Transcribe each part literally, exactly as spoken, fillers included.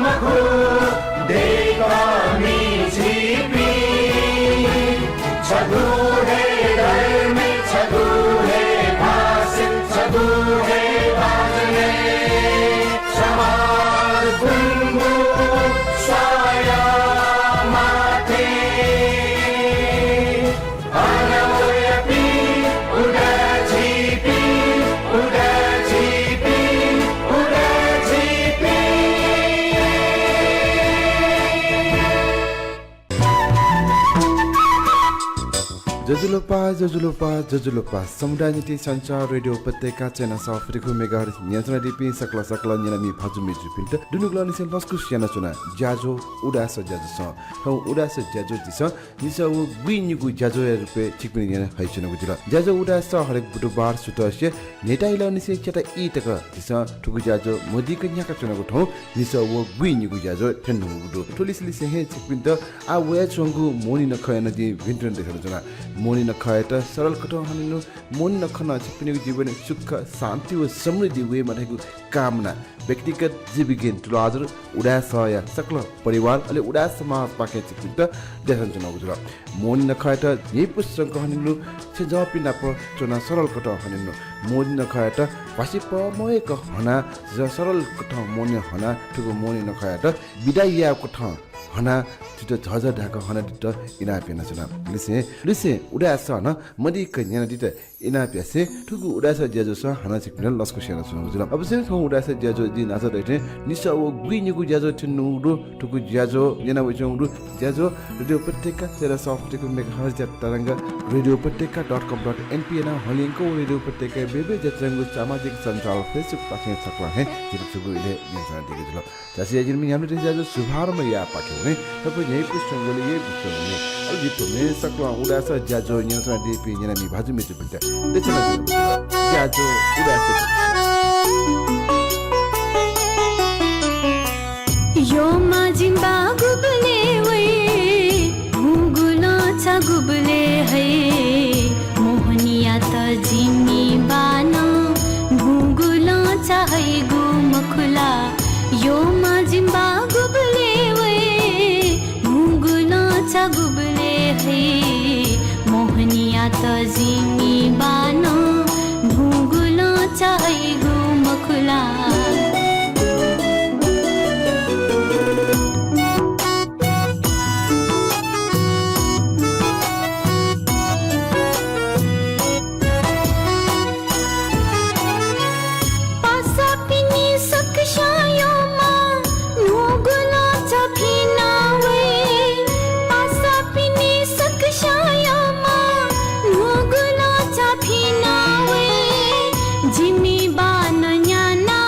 मखु, दय्कःमि झीपिं। छगू हे धर्म, छगू हे भाषा, छगू हे बाजं। समाज गुंगू स्वाया माथे। अन वयापिं उदाय् झीपिं, उदाय् झीपिं, उदाय् झीपिं। ज्वजलपा, ज्वजलपा, ज्वजलपा। समुदाय निंतिं सञ्चार रेडियो उपत्यका चय्न्हय् सफुतिखु मेगाहर्ज न्यनाच्वनादीपिं सकल सकल न्यनामि भाजु मय्जुपिन्त दुनुगलंनिसें लसकुस यानाच्वना। ज्याझ्वः उदाय् सः ज्याझ्वलय्। थौं उदाय् सः ज्याझ्वलय् झीसं निसः व गुइनिगू ज्याझ्वःया रूपय् छिकपिनि न्ह्यःने हयाच्वनागु जुल। ज्याझ्वः उदाय् सः हरेक बुधबार सुथसिया न्हय्ता इलंनिसें च्याता ई तक झीसं थुगु ज्याझ्वः मदिक्क न्ह्याकाच्वनागु थौं निसः व गुइनिगू ज्याझ्वः थ्यनेधुंगु दु। थ्व लिसेलिसें हे छिकपिन्त आः वयाच्वंगु मोहनी नखःया नं जिं भिंतुना देछानाच्वना। मोहनी नखःयात सरल कथं हनेनु, मोहनी नखः नं छिकपिनिगु जीवनय् सुख, शान्ति व समृद्धि वयेमा धइगु कामना व्यक्तिगत जीवज्ञ तुलाधर उदाय् सःया सकल परिवार अले उदाय् समाजपाखें छिकपिन्त देछानाच्वनागु जुल। मोहनी नखःयात न्ह्यइपुसे च्वंक हनेनु, छेँजःपिं नाप च्वनाः सरल कथं हनेनु। मोहनी नखःयात भ्वासि पमय्क हनाः झीसं सरल कथं मोहनी हनाः थुगु मोहनी नखःयात बिदा यायेगु कथं हनाः झीत झःझः धायेक हनादीत इनाप यानाच्वना। लिसें, लिसें उदाय् सः नं मदिक्क न्यनादीत इनाप यासें थुगु उदाय् सः ज्याझ्वलय् हानं छिकपिन्त लसकुस यानाच्वनागु जुल। अवश्य थौं उदाय् सः ज्याझ्वः जिं न्हाचः धयाथें निसः व गुइनिगू ज्याझ्वः थ्यनेधुंगु दु। थुगु ज्याझ्वः न्यनावयाच्वंगु दु। ज्याझ्वः रेडियो उपत्यका चय्न्हय् सफुतिखु मेगाहर्जया तरंग, रेडियो उपत्यका डट कम डट एनपी यानाः हलिंक व रेडियो उपत्यकाया बय्बय् ज्याच्वंगु सामाजिक सञ्जाल Facebook पाखें छकलं हे जितः थुगु इलय् न्यनाच्वनादीगु जुल। झासँ, जिं न्ह्याबलें थ्व ज्याझ्वः शुभारम्भ यायेपाखे वने, थ्व न्ह्यइपुसे च्वंगुलिं यइपुसे च्वंगुलिं। अले जिं थ्व मेगु सकल उदाय् सः ज्याझ्वः न्यनाच्वनादीपिं न्यनामि भाजु मय्जुपिन्त देछानाच्वना। ज्याझ्वः उदाय् सः। यःम्ह जिमि बाः गुबलय् वइ, म्हुगुलं चा गुबलय् हइ, मोहनीयात जिमि बानं म्हुगुलं चा हइगु मखु ला। यःम्ह जिमि बाः गुबलय् वइ, म्हुगुलं चा गुबलय् हइ, मोहनीयात जिमि बानं म्हुगुलं चा हइगु मखु ला। पासापिनि सकस्यां यःम्ह म्हुगुलं चा फिना वइ। पासापिनि सकस्यां यःम्ह म्हुगुलं चा फिना वइ। जिमि बानं न्याना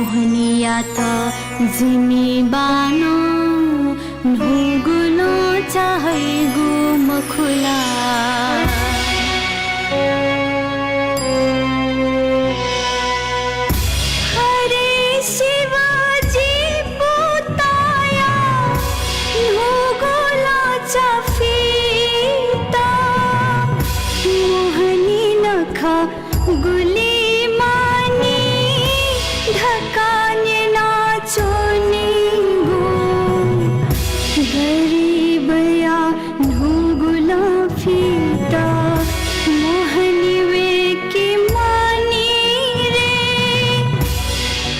मोहनीयात जिमि बानं न्हूगुलं चाहइगु मखु ला। हरे शिव जी पुताया न्हूगुलं चाफिता। मोहनी नखः गुलि मानी धकाः न्यनाच्वनीगु। गरिबया न्हूगुलं फिता मोहनी वय्के मानी रे।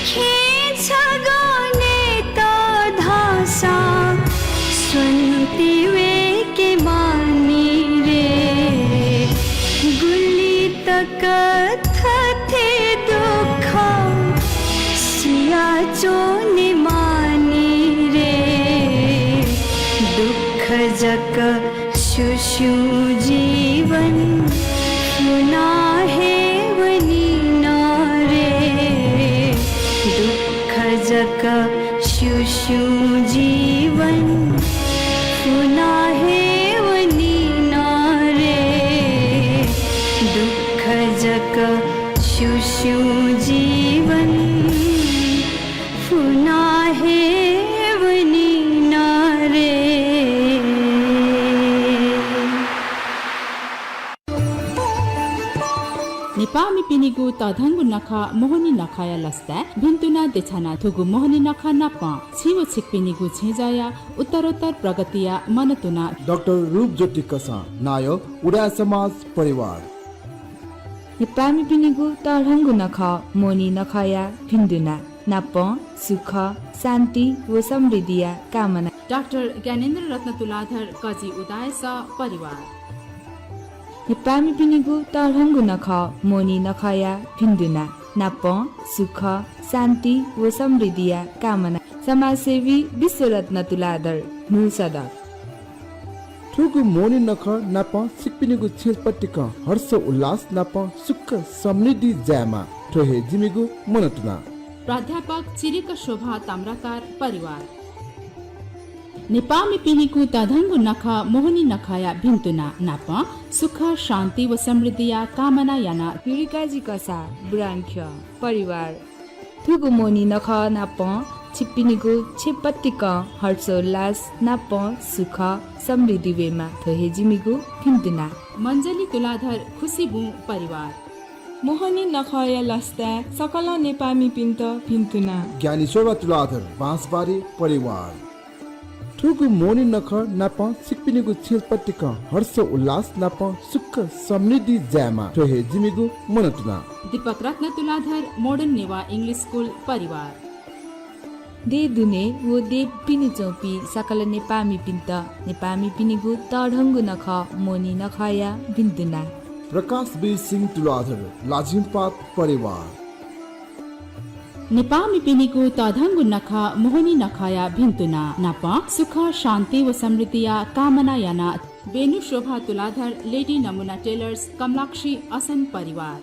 खेँ छगः नयेत धाःसा स्वन्ति वय्के मानी रे। गुलि तक थथे दुःख सियाच्वने मानी रे। दुःख जक सुस्यूं जीवन फुना हे वनी न रे। दुःख जक सुस्यूं जीवन फुना हे वनी न रे। दुःख जक सुस्यूं जीवन फुना हे वनी न रे। नेपाःमिपिनिगु तःधंगु नखः मोहनी नखःया लसताय् भिन्तुना देछाना। थुगु मोहनी नखः नापं छि व छिकपिनिगु छेँजःया उत्तरोत्तर प्रगतिया मनंतुना। डाक्टर रूपज्योति कसाः, नायः उदाय् समाज परिवार। नेपाःमिपिनिगु तःधंगु नखः मोहनी नखःया भिन्तुना। नापं सुख, शान्ति व समृद्धिया कामना। डाक्टर ज्ञानेन्द्र रत्न तुलाधर, कजि उदाय् सः परिवार। नेपाःमिपिनिगु तःधंगु नखः मोहनी नखःया भिन्तुना। नापं सुख, शान्ति व समृद्धिया कामना। समाजसेवी विश्वरत्न तुलाधर, न्हूसडक। थुगु मोहनी नखः नापं छिकपिनिगु छेँजःपतिकं हर्ष उल्लास नापं सुख समृद्धि जायेमा, थ्व हे जिमिगु मनंतुना। प्राध्यापक चिरिक शोभा ताम्राकार परिवार। नेपाःमिपिनिगु तःधंगु नखः मोहनी नखःया भिन्तुना। नापं सुख, शान्ति व समृद्धिया कामना याना। युरिकाजी कसाः, बुरांख्यः परिवार। थुगु मोहनी नखः नापं छिकपिनिगु छेँजःपतिकं हर्षोल्लास नापं सुख समृद्धि वयेमा, थ्व हे जिमिगु भिन्तुना। मञ्जली तुलाधर, खुसीबुँ परिवार। मोहनी नखःया लसताय् सकल नेपाःमिपिन्त भिन्तुना। ज्ञानी शोभा तुलाधर, बाँसबारी परिवार। थुगु मोहनी नखः नापं छिकपिनिगु छेँजःपतिकं हर्ष उल्लास नापं सुख समृद्धि जायेमा, थ्व हे जिमिगु मनंतुना। दीपक रत्न तुलाधर, मोडर्न नेवाः इंग्लिश स्कुल परिवार। देय् दुने व देय् पिने च्वंपिं सकल नेपाःमिपिन्त नेपाःमिपिनिगु तःधंगु नखः मोहनी नखःया भिन्तुना। प्रकाश वीर सिंह तुलाधर, लाजिमपाद परिवार। नेपाःमिपिनिगु तःधंगु नखः मोहनी नखःया भिन्तुना। नापं सुख, शान्ति व समृद्धिया कामना याना। बेनु शोभा तुलाधर, लेडी नमुना टेलर्स, कमलाक्षी असन परिवार।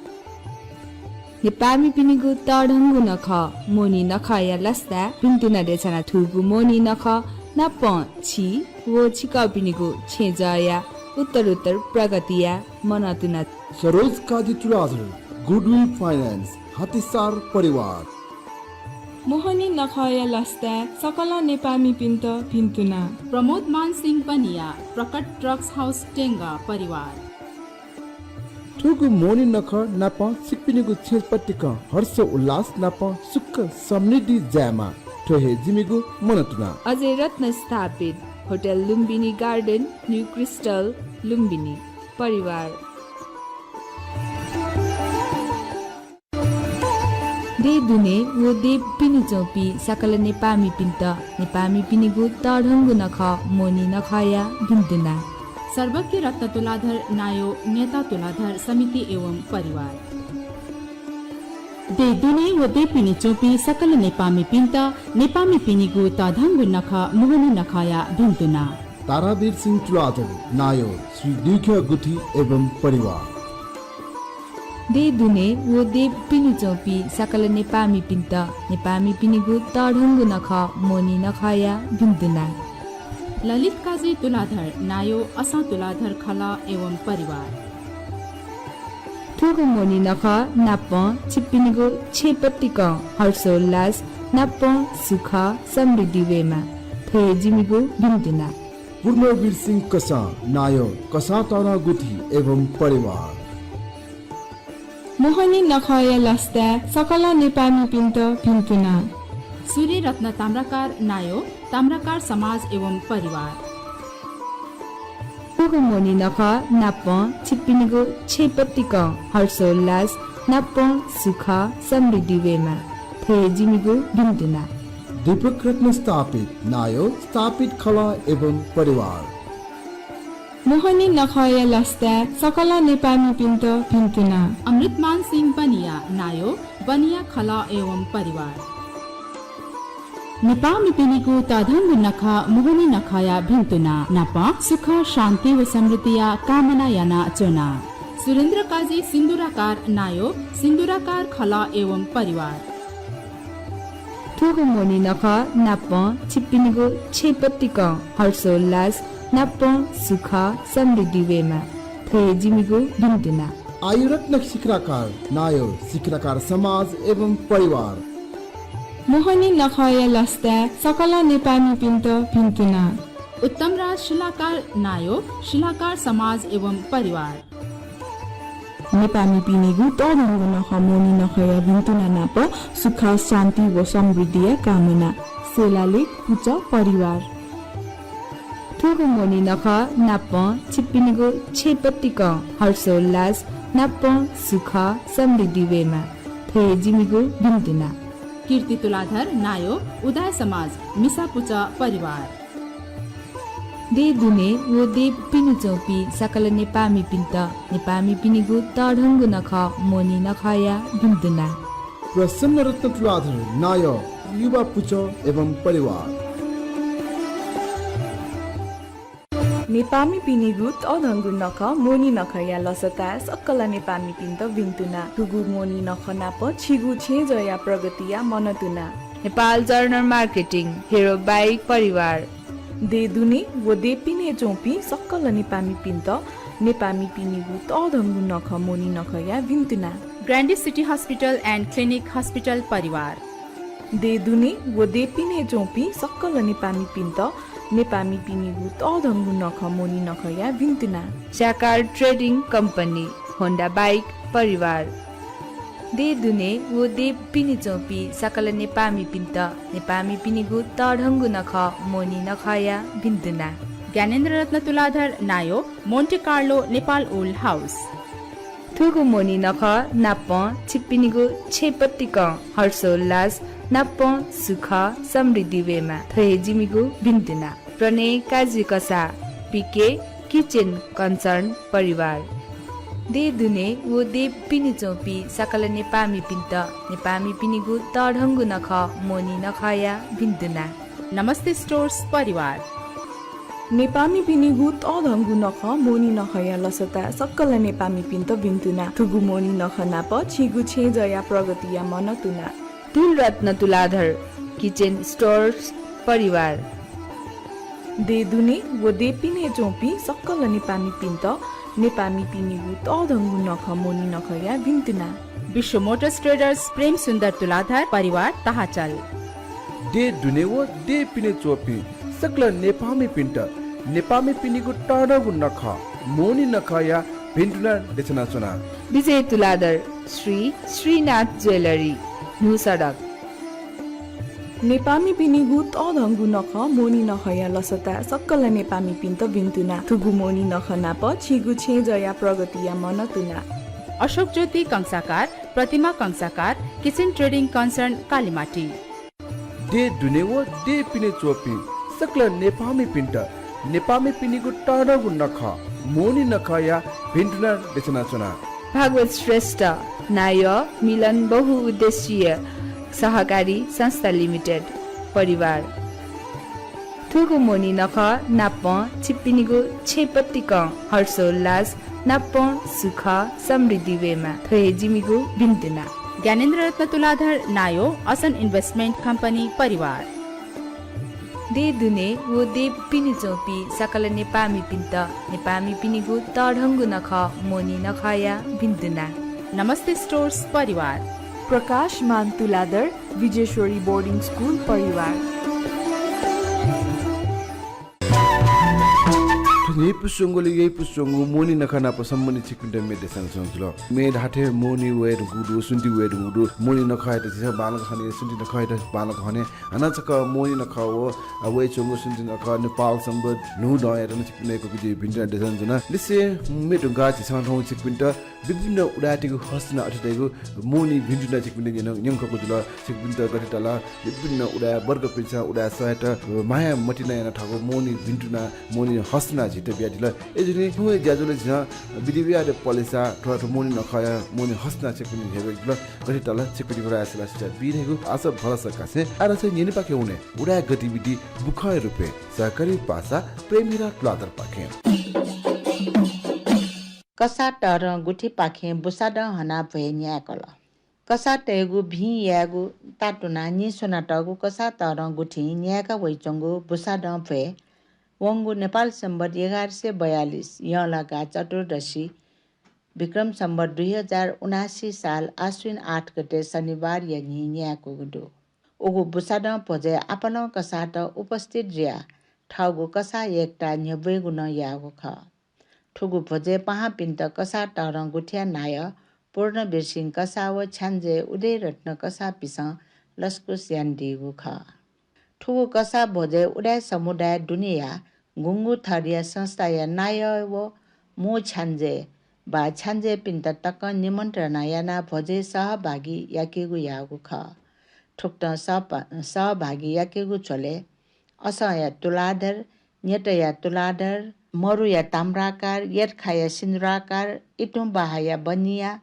नेपाःमिपिनिगु तःधंगु नखः मोहनी नखःया लसताय् भिन्तुना देछाना। थुगु मोहनी नखः नापं छि व छिकपिनिगु छेँजःया उत्तरोत्तर प्रगतिया मनंतुना। सरोज काजी तुलाधर, गुडविल फाइनेन्स, हाथीसार परिवार। मोहनी नखःया लसताय् सकल नेपाःमिपिन्त भिन्तुना। प्रमोद मान सिंह पनिया, प्रकट ड्रग्स हाउस, टेंगः परिवार। थुगु मोहनी नखः नापं छिकपिनिगु छेँजःपतिकं हर्ष उल्लास नापं सुख समृद्धि जायेमा, थ्व हे जिमिगु मनंतुना। अजय रत्न स्थापित, hotel Lumbini garden, new crystal, Lumbini परिवार। देय् दुने व देय् पिने च्वंपिं सकल नेपाःमिपिन्त नेपाःमिपिनिगु तःधंगु नखः मोहनी नखःया भिन्तुना। सर्वज्ञ रत्न तुलाधर, नायः नेता तुलाधर समिति एवं परिवार। देय् दुने व देय् पिने च्वंपिं सकल नेपाःमिपिन्त नेपाःमिपिनिगु तःधंगु नखः मोहनी नखःया भिन्तुना। तारावीर सिंह तुलाधर, नायः श्री दुईख्यः गुथि एवं परिवार। देय् दुने व देय् पिने च्वंपिं सकल नेपाःमिपिन्त नेपाःमिपिनिगु तःधंगु नखः मोहनी नखःया भिन्तुना। ललित काजी तुलाधर, नायः असां तुलाधर खलः एवं परिवार। थुगु मोहनी नखः नापं छिकपिनिगु छेँ पतिकं हर्षोल्लास नापं सुख समृद्धि वयेमा। थ्व हे जिमिगु भिन्तुना। पूर्णवीर सिंह कसां, नायः कसां तःधं गुथि एवं परिवार। मोहनी नखःया लसताय् सकल नेपाःमिपिन्त भिन्तुना। सूर्यरत्न ताम्राकार, नायः ताम्राकार समाज एवं परिवार। थुगु मोहनी नखः नापं छिकपिनिगु छेँ पतिकं हर्षोल्लास नापं सुख समृद्धि वयेमा। थ्व हे जिमिगु भिन्तुना। दीपक रत्न स्थापित, नायः स्थापित खलः एवं परिवार। मोहनी नखःया लसताय् सकल नेपाःमिपिन्त भिन्तुना। अमृतमान सिंह बनिया, नायः बनिया खलः एवं परिवार। नेपाःमिपिनिगु तःधंगु नखः मोहनी नखःया भिन्तुना नापं सुख, शान्ति व समृद्धिया कामना यानाच्वना। सुरेन्द्र काजी सिन्दुराकार, नायः सिन्दुराकार खलः एवं परिवार। थुगु मोहनी नखः नापं छिकपिनिगु छेँ पतिकं हर्षोल्लास नापं सुख समृद्धि वयेमा। थ्व हे जिमिगु भिन्तुना। आयुरत्न शिखराकार, नायः शिखराकार समाज एवं परिवार। मोहनी नखःया लसताय् सकल नेपाःमिपिन्त भिन्तुना। उत्तमराज शिलाकार, नायः शिलाकार समाज एवं परिवार। नेपाःमिपिनिगु तःधंगु नखः मोहनी नखःया भिन्तुना नापं सुख, शान्ति व समृद्धिया कामना। सेलालेख पुचः परिवार। थुगु मोहनी नखः नापं छिकपिनिगु छेँ पतिकं हर्षोल्लास नापं सुख समृद्धि वयेमा। थ्व हे जिमिगु भिन्तुना। कीर्ति तुलाधर, नायः उदाय समाज मिसा पुचः परिवार। देय् दुने व देय् पिने च्वंपिं सकल नेपाःमिपिन्त नेपाःमिपिनिगु तःधंगु नखः मोहनी नखःया भिन्तुना। प्रसन्न रत्न तुलाधर, नायः युवा पुचः एवं परिवार। नेपाःमिपिनिगु तःधंगु नखः मोहनी नखःया लसताय् सकल नेपाःमिपिन्त भिन्तुना। थुगु मोहनी नखः नापं छिगु छेँजःया प्रगतिया मनंतुना। नेपाल जर्नल मार्केटिङ, हेरो बाइक परिवार। देय् दुने व देय् पिने च्वंपिं सकल नेपाःमिपिन्त नेपाःमिपिनिगु तःधंगु नखः मोहनी नखःया भिन्तुना। ग्रान्डी city hospital and clinic hospital परिवार। देय् दुने व देय् पिने च्वंपिं सकल नेपाःमिपिन्त नेपाःमिपिनिगु तःधंगु नखः मोहनी नखःया भिन्तुना। स्याकार ट्रेडिङ कम्पनी, होन्डा बाइक परिवार। देय् दुने व देय् पिने च्वंपिं सकल नेपाःमिपिन्त नेपाःमिपिनिगु तःधंगु नखः मोहनी नखःया भिन्तुना। ज्ञानेन्द्र रत्न तुलाधर, नायः Monte Carlo Nepal old house. थुगु मोहनी नखः नापं छिकपिनिगु छेँ पतिकं हर्षोल्लास नापं सुख समृद्धि वयेमा। थ्व हे जिमिगु भिन्तुना। प्रणय काजी कसाः, पीके किचेन कन्सर्न परिवार। देय् दुने व देय् पिने च्वंपिं सकल नेपाःमिपिन्त नेपाःमिपिनिगु तःधंगु नखः मोहनी नखःया भिन्तुना। नमस्ते स्टोर्स परिवार। नेपाःमिपिनिगु तःधंगु नखः मोहनी नखःया लसताय् सकल नेपाःमिपिन्त भिन्तुना। थुगु मोहनी नखः नापं छिगु छेँजःया प्रगतिया मनंतुना। तुलरत्न तुलाधर, किचेन स्टोर्स परिवार। देय् दुने व देय् पिने च्वंपिं सकल नेपाःमिपिन्त नेपाःमिपिनिगु तःधंगु नखः मोहनी नखःया भिन्तुना। विश्व मोटर्स ट्रेडर्स, प्रेम सुन्दर तुलाधर परिवार, ताहाचल। देय् दुने व देय् पिने च्वंपिं सकल नेपाःमिपिन्त नेपाःमिपिनिगु तःधंगु नखः मोहनी नखःया भिन्तुना देछानाच्वना। विजय तुलाधर, श्री श्रीनाथ ज्वेलरी, न्हू सडक। नेपाःमिपिनिगु तःधंगु नखः मोहनी नखःया लसताय् सकल नेपाःमिपिन्त भिन्तुना। थुगु मोहनी नखः नापं छिगु छेँजःया प्रगतिया मनंतुना। Ashok Jyoti Kansakar, Pratima Kansakar, kitchen trading concern Kalimati. देय् दुने व देय् पिने च्वंपिं सकल नेपाःमिपिन्त नेपाःमिपिनिगु तःधंगु नखः मोहनी नखःया भिन्तुना देछानाच्वना। भागवत श्रेष्ठ, नायः मिलन बहुउद्देश्यीय सहकारी संस्था लिमिटेड परिवार। थुगु मोहनी नखः नापं छिकपिनिगु छेँ पतिकं हर्षोल्लास नापं सुख समृद्धि वयेमा, थ्व हे जिमिगु भिन्तुना। ज्ञानेन्द्र रत्न तुलाधर नायो, असन इन्भेस्टमेन्ट कम्पनी परिवार। देय् दुने व देय् पिने च्वंपिं सकल नेपाःमिपिन्त नेपाःमिपिनिगु तःधंगु नखः मोहनी नखःया भिन्तुना। नमस्ते स्टोर्स परिवार। प्रकाशमान तुलाधर, विजेश्वरी बोर्डिङ स्कुल परिवार। थ्व न्ह्यइपुसे च्वंगु, अले यइपुसे च्वंगु मोहनी नखः नाप सम्बन्धित छिकपिन्त मेगु देछाना च्वनागु जुल। मेगु धाःथें मोहनी वये धुंकूगु दु, सुन्ति वये धुंकूगु दु। मोहनी नखःयात झीसं बांलाक हने, सुन्ति नखःयात बांलाक हने। हानं छकः मोहनी नखः व, अ, वये च्वंगु सुन्ति नखः, नेपाल संवत् न्हूदँयात नं छिकपिन्त यक्व यक्व जि भिन्तुना देछाना च्वना। लिसें मेगु धुंकाः झीसं थौं छिकपिन्त विभिन्न उदाय्‌तय्‌गु हस्तुना अथे धइगु मोहनी भिन्तुना छिकपिन्त न्यन-, न्यंकूगु जुल। छिकपिन्त गथे धाल, विभिन्न उदाय् वर्गपिन्सं उदाय् सःयात, अ, माया मतिना यानाः थःगु मोहनी भिन्तुना, मोहनी हस्तुना झीत बियादिल। अय्‌जूगुलिं थ्व हे ज्याझ्वलय् झीसं विधि बियादँ पलेसा थ्व, थ्व मोहनी नखःया मोहनी हस्तुना छिकपिन्त न्ह्यब्वयादिल। गथे धाल, छिकपिनिगु राय सल्लाह सुझाव बी धइगु आशा भलसा कासें आः धाःसा न्यनेपाखे वने उदाय् गतिविधि बुखँया रूपय् सहकारी पासा प्रेमहिरा तुलाधरपाखें। कसाः तःधं गुथिपाखें बुसादँ हनाः भ्वय् न्यायेकल। कसाःतय्‌गु भिं यायेगु तातुनाः नीस्वनातःगु कसाः तःधं गुथिं न्यायेका वइच्वंगु बुसादँ भ्वय् वंगु नेपाल संवत् एघार सय बयालिस यंलागा चतुर्दशी विक्रम संवत् दुई हजार उनासी साल आश्विन आठ गते शनिबारया न्हि न्यायेकूगु दु। उगु बुसादँ भ्वजय् आपालं कसाःत उपस्थित जुयाः थःगु कसाः एकता न्ह्यब्वयेगु नं याःगु खः। थुगु भ्वजय् पाहांपिन्त कसाः तःधं गुथिया नायः पूर्णवीर सिंह कसाः व छ्याञ्जे उदयरत्न कसाःपिसं लसकुस यानादीगु खः। थुगु कसाः भ्वजय् उदाय् समुदाय दुनेया गुंगू थरया संस्थाया नायः व मू छ्याञ्जे वा छ्याञ्जेपिन्त तकं निमन्त्रणा यानाः भ्वजय् सहभागी याकेगु याःगु खः। थुकथं सहपा-, सहभागी याकेगु झ्वलय् असंया तुलाधर, न्यतया तुलाधर, मरुया ताम्राकार, यर्खाया सिन्दुराकार, इतुंबाहाया बनिया,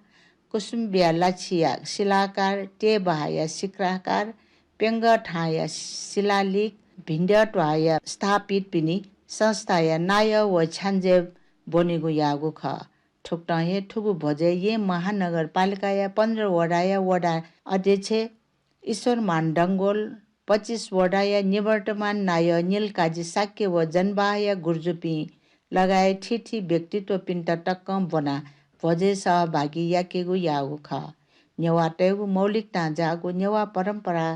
कुसुम्बिया लाछिया शिलाकार, तेबहाया शिखराकार, प्यंगःथांया शिलालिक, भिंद्यःत्वाःया स्थापितपिनि संस्थाया नायः व छ्याञ्जे ब्वनेगु याःगु खः। थुकथं हे थुगु भ्वजय् येँ महानगरपालिकाया पन्ध्र वडाया वडा अध्यक्ष ईश्वरमान डंगोल, पच्चिस वडाया निवर्तमान नायः नीलकाजी शाक्य व जनबाहाया गुर्जुपिं लगायत थीथी व्यक्तित्वपिन्त तकं ब्वनाः भ्वजय् सहभागी याकेगु याःगु खः। नेवाःतय्‌गु मौलिकतां जाःगु नेवाः परम्परा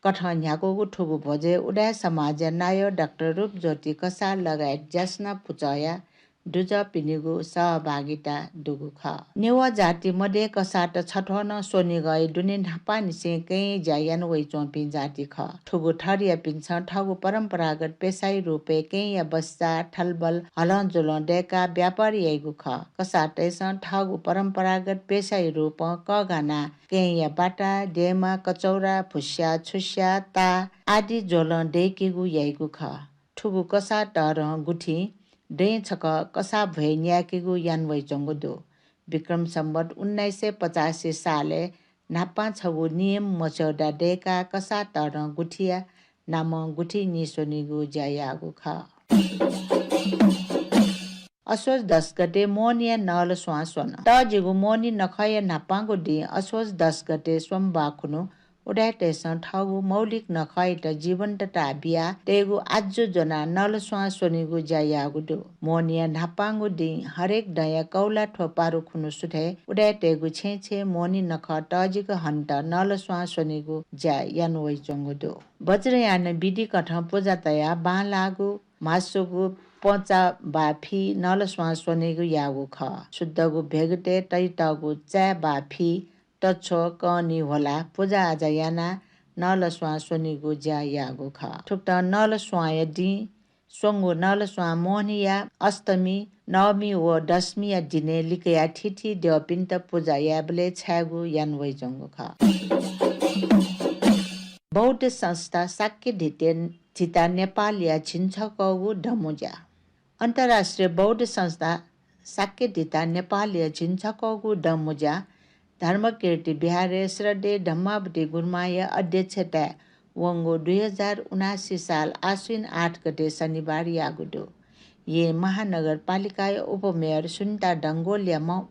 कथं न्ह्याकूगु थुगु भ्वजय् उदाय् समाजया नायः डाक्टर रूपज्योति कसाः लगायत ज्यासना पुचःया दुजःपिनिगु सहभागिता दुगु खः। नेवाः जाति मध्ये कसाःत छथ्वः नं स्वनिगःया दुने न्हापांनिसें कँय् ज्या याना वइच्वंपिं जाति खः। थुगु थरयापिन्सं थःगु परम्परागत पेसाया रूपय् कँय्‌या बस्चा, थलबल हलंज्वलं दय्‌काः व्यापार याइगु खः। कसाःतय्‌सं थःगु परम्परागत पेसाया रूपं कःघानाः कँय्‌या बाता, देमा, कचौरा, भुस्या, छुस्या, ताः आदि ज्वलं दय्‌केगु याइगु खः। थुगु कसाः तःधं गुथिं दँय् छकः कसाः भ्वय् न्यायेकेगु याना वइच्वंगु दु। विक्रम संवत् उन्नाइस सय पचासी सालय् न्हापां छगू नियम मस्यौदा दय्‌काः कसाः तःधं गुथिया नामं गुथि नीस्वनीगु ज्या याःगु खः। असोज दस गते मोहनीया नलस्वां स्वना। तःजिगु मोहनी नखःया न्हापांगु दिं असोज दस गते सोमबाः खुन्हु उदाय्‌तय्‌सं थःगु मौलिक नखःयात जीवन्तता बियाः तयेगु आज्जु ज्वनाः नलस्वां स्वनीगु ज्या याःगु दु। मोहनीया न्हापांगु दिं हरेक दँया कौलाथ्व पारु खुन्हु सुथय् उदाय्‌तय्‌गु छेँय् छेँय् मोहनी नखः तःजिक हनेत नलस्वां स्वनीगु ज्या याना वइच्वंगु दु। वज्रयान विधिकथं पुजा तयाः बांलाःगु म्हासुगु पचा वा फि नलस्वां स्वनीगु याःगु खः। शुद्धगु भेगतय् तइतःगु चाय् वा फि तछ्व, कनी ह्वलाः पुजाआजा यानाः नलस्वां स्वनीगु ज्या याःगु खः। थुकथं नलस्वांया दिं स्वंगु नलस्वां मोहनीया अष्टमी, नवमी व दशमीया दिनय् लिकयाः थीथी द्यःपिन्त पुजा यायेबलय् छायेगु याना वइच्वंगु खः। बौद्ध संस्था शाक्य धिते-, धिता नेपालया झिंछक्वःगु दँमुँज्या। अन्तर्राष्ट्रिय बौद्ध संस्था शाक्य धिता नेपालया झिंछक्वःगु दँमुँज्या धर्मकीर्ति विहारय् श्रद्धेय धम्मावती गुरुमांया अध्यक्षताय् वंगु दुई हजार उनासी साल आश्विन आठ गते शनिबार याःगु दु। येँ महानगरपालिकाया उपमेयर सुनिता डंगोलया म-,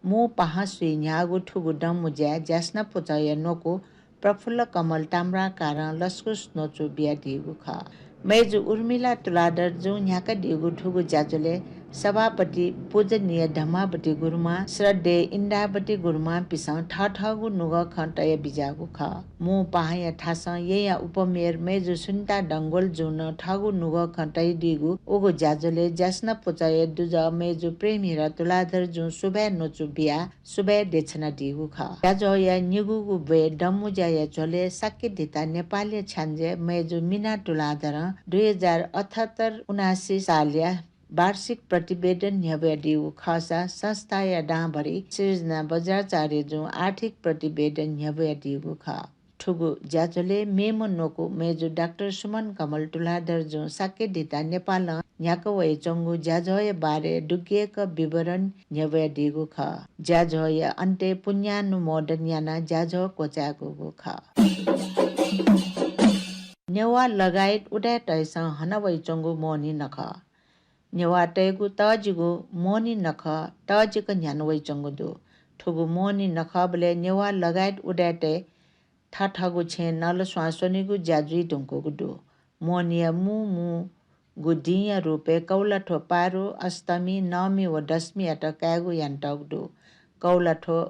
मू पाहां स्वीन्ह्याःगु थुगु दँमुँज्याय् ज्यासना पुचःया न्वकू प्रफुल्ल कमल ताम्राकारं लसकुस न्वचु बियादीगु खः। मय्जु उर्मिला तुलाधरजुं न्ह्याकादीगु थुगु ज्याझ्वलय् सभापति पूजनीय धम्मावती गुरुमां, श्रद्धेय इन्दावती गुरुमांपिसं थःथःगु नुगः खँ तयाबिज्याःगु खः। मू पाहांया थासं येँया उपमेयर मय्जु सुनिता डंगोलजुं नं थःगु नुगः खँ तयादीगु उगु ज्याझ्वलय् ज्यासना पुचःया दुजः मय्जु प्रेमहिरा तुलाधरजुं सुभाय् न्वचु बियाः सुभाय् देछानादीगु खः। ज्याझ्वःया निगूगु ब्वय् दँमुँज्याया झ्वलय् शाक्य धिता नेपालया छ्याञ्जे मय्जु मिना तुलाधरं दुई हजार अठहत्तर उनासी सालया वार्षिक प्रतिवेदन न्ह्यब्वयादीगु खःसा संस्थाया दांभरि सृजना बज्राचार्यजुं आर्थिक प्रतिवेदन न्ह्यब्वयादीगु खः। थुगु ज्याझ्वलय् मेम्ह न्वकू मय्जु डाक्टर सुमन कमल तुलाधरजुं शाक्य धिता नेपालं न्ह्याका वयाच्वंगु ज्याझ्वःया बारे दुग्यंक विवरण न्ह्यब्वयादीगु खः। ज्याझ्वःया अन्तय् पुण्यानुमोदन यानाः ज्याझ्वः क्वचायेकूगु खः। नेवाः लगायत उदाय्‌तय्‌सं हना वयाच्वंगु मोहनी नखः। नेवाःतय्‌गु तःजिगु मोहनी नखः तःजिक न्ह्याना वयाच्वंगु दु। थुगु मोहनी नखःबलय् नेवाः लगायत उदाय्‌तय् थःथःगु छेँय् नलस्वां स्वनेगु ज्या जुइ धुंकूगु दु। मोहनीया मू मूगु दिंया रूपय् कौलाथ्व, पारु, अष्टमी, नवमी व दशमीयात कायेगु यानातःगु दु। कौलाथ्व,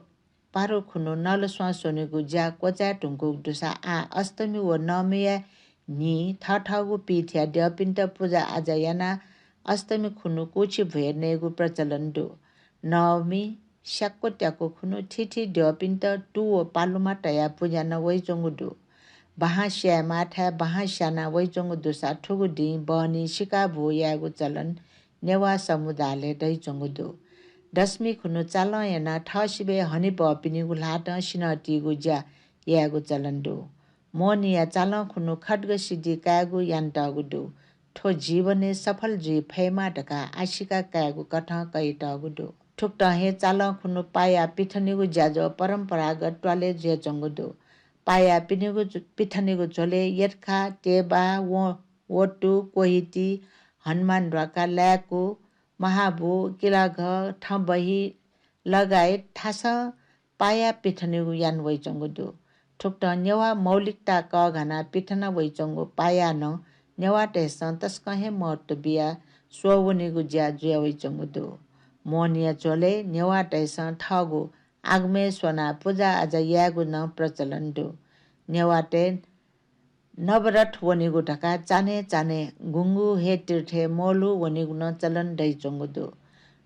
पारु खुन्हु नलस्वां स्वनेगु ज्या क्वचाये धुंकूगु दुसा आः अष्टमी व नवमीया न्हि थःथःगु पीठया द्यःपिन्त पुजा आजा यानाः अष्टमी खुन्हु कुछि भ्वय् नयेगु प्रचलन दु। नवमी स्याक्व त्याक्व खुन्हु थीथी द्यःपिन्त तु व पालुमा तयाः पुज्याना वइच्वंगु दु। बाहां स्यायेमाःथाय् बाहां स्याना वइच्वंगु दुसा थुगु दिं बहनी सिकाबू यायेगु चलन नेवाः समुदायलय् दइच्वंगु दु। दशमी खुन्हु चालं यानाः थःसिबय् हनेबहःपिनिगु ल्हातं सिन्हः तीगु ज्या यायेगु चलन दु। मोहनीया चालं खुन्हु खड्ग सिद्धि कायेगु यानातःगु दु। थ्व जीवनय् सफल जुइ फयेमा धकाः आशिका कायेगु कथं कयातःगु दु। थुकथं हे चालं खुन्हु पाया पिथनेगु ज्याझ्वः परम्परागत त्वालय् जुयाच्वंगु दु। पाया पिनेगु जु-, पिथनेगु झ्वलय् यर्खा, तेबा, व-, वतु, कोहिति, हनुमान ध्वाखा, लाय्‌कू, महाबू, किलाघः, थँबही लगायत थासं पाया पिथनेगु याना वइच्वंगु दु। थुकथं नेवाः मौलिकता कःघानाः पिथना वइच्वंगु पाया नं नेवाःतय्‌सं तसकं हे महत्त्व बियाः स्वः वनेगु ज्या जुया वइच्वंगु दु। मोहनीया झ्वलय् नेवाःतय्‌सं थःगु आगमय् स्वनाः पुजा आजा यायेगु नं प्रचलन दु। नेवाःतय् नवरथ वनेगु धकाः चान्हय् चान्हय् गुंगू हे तीर्थय् म्वःल्हू वनेगु नं चलन दइच्वंगु दु।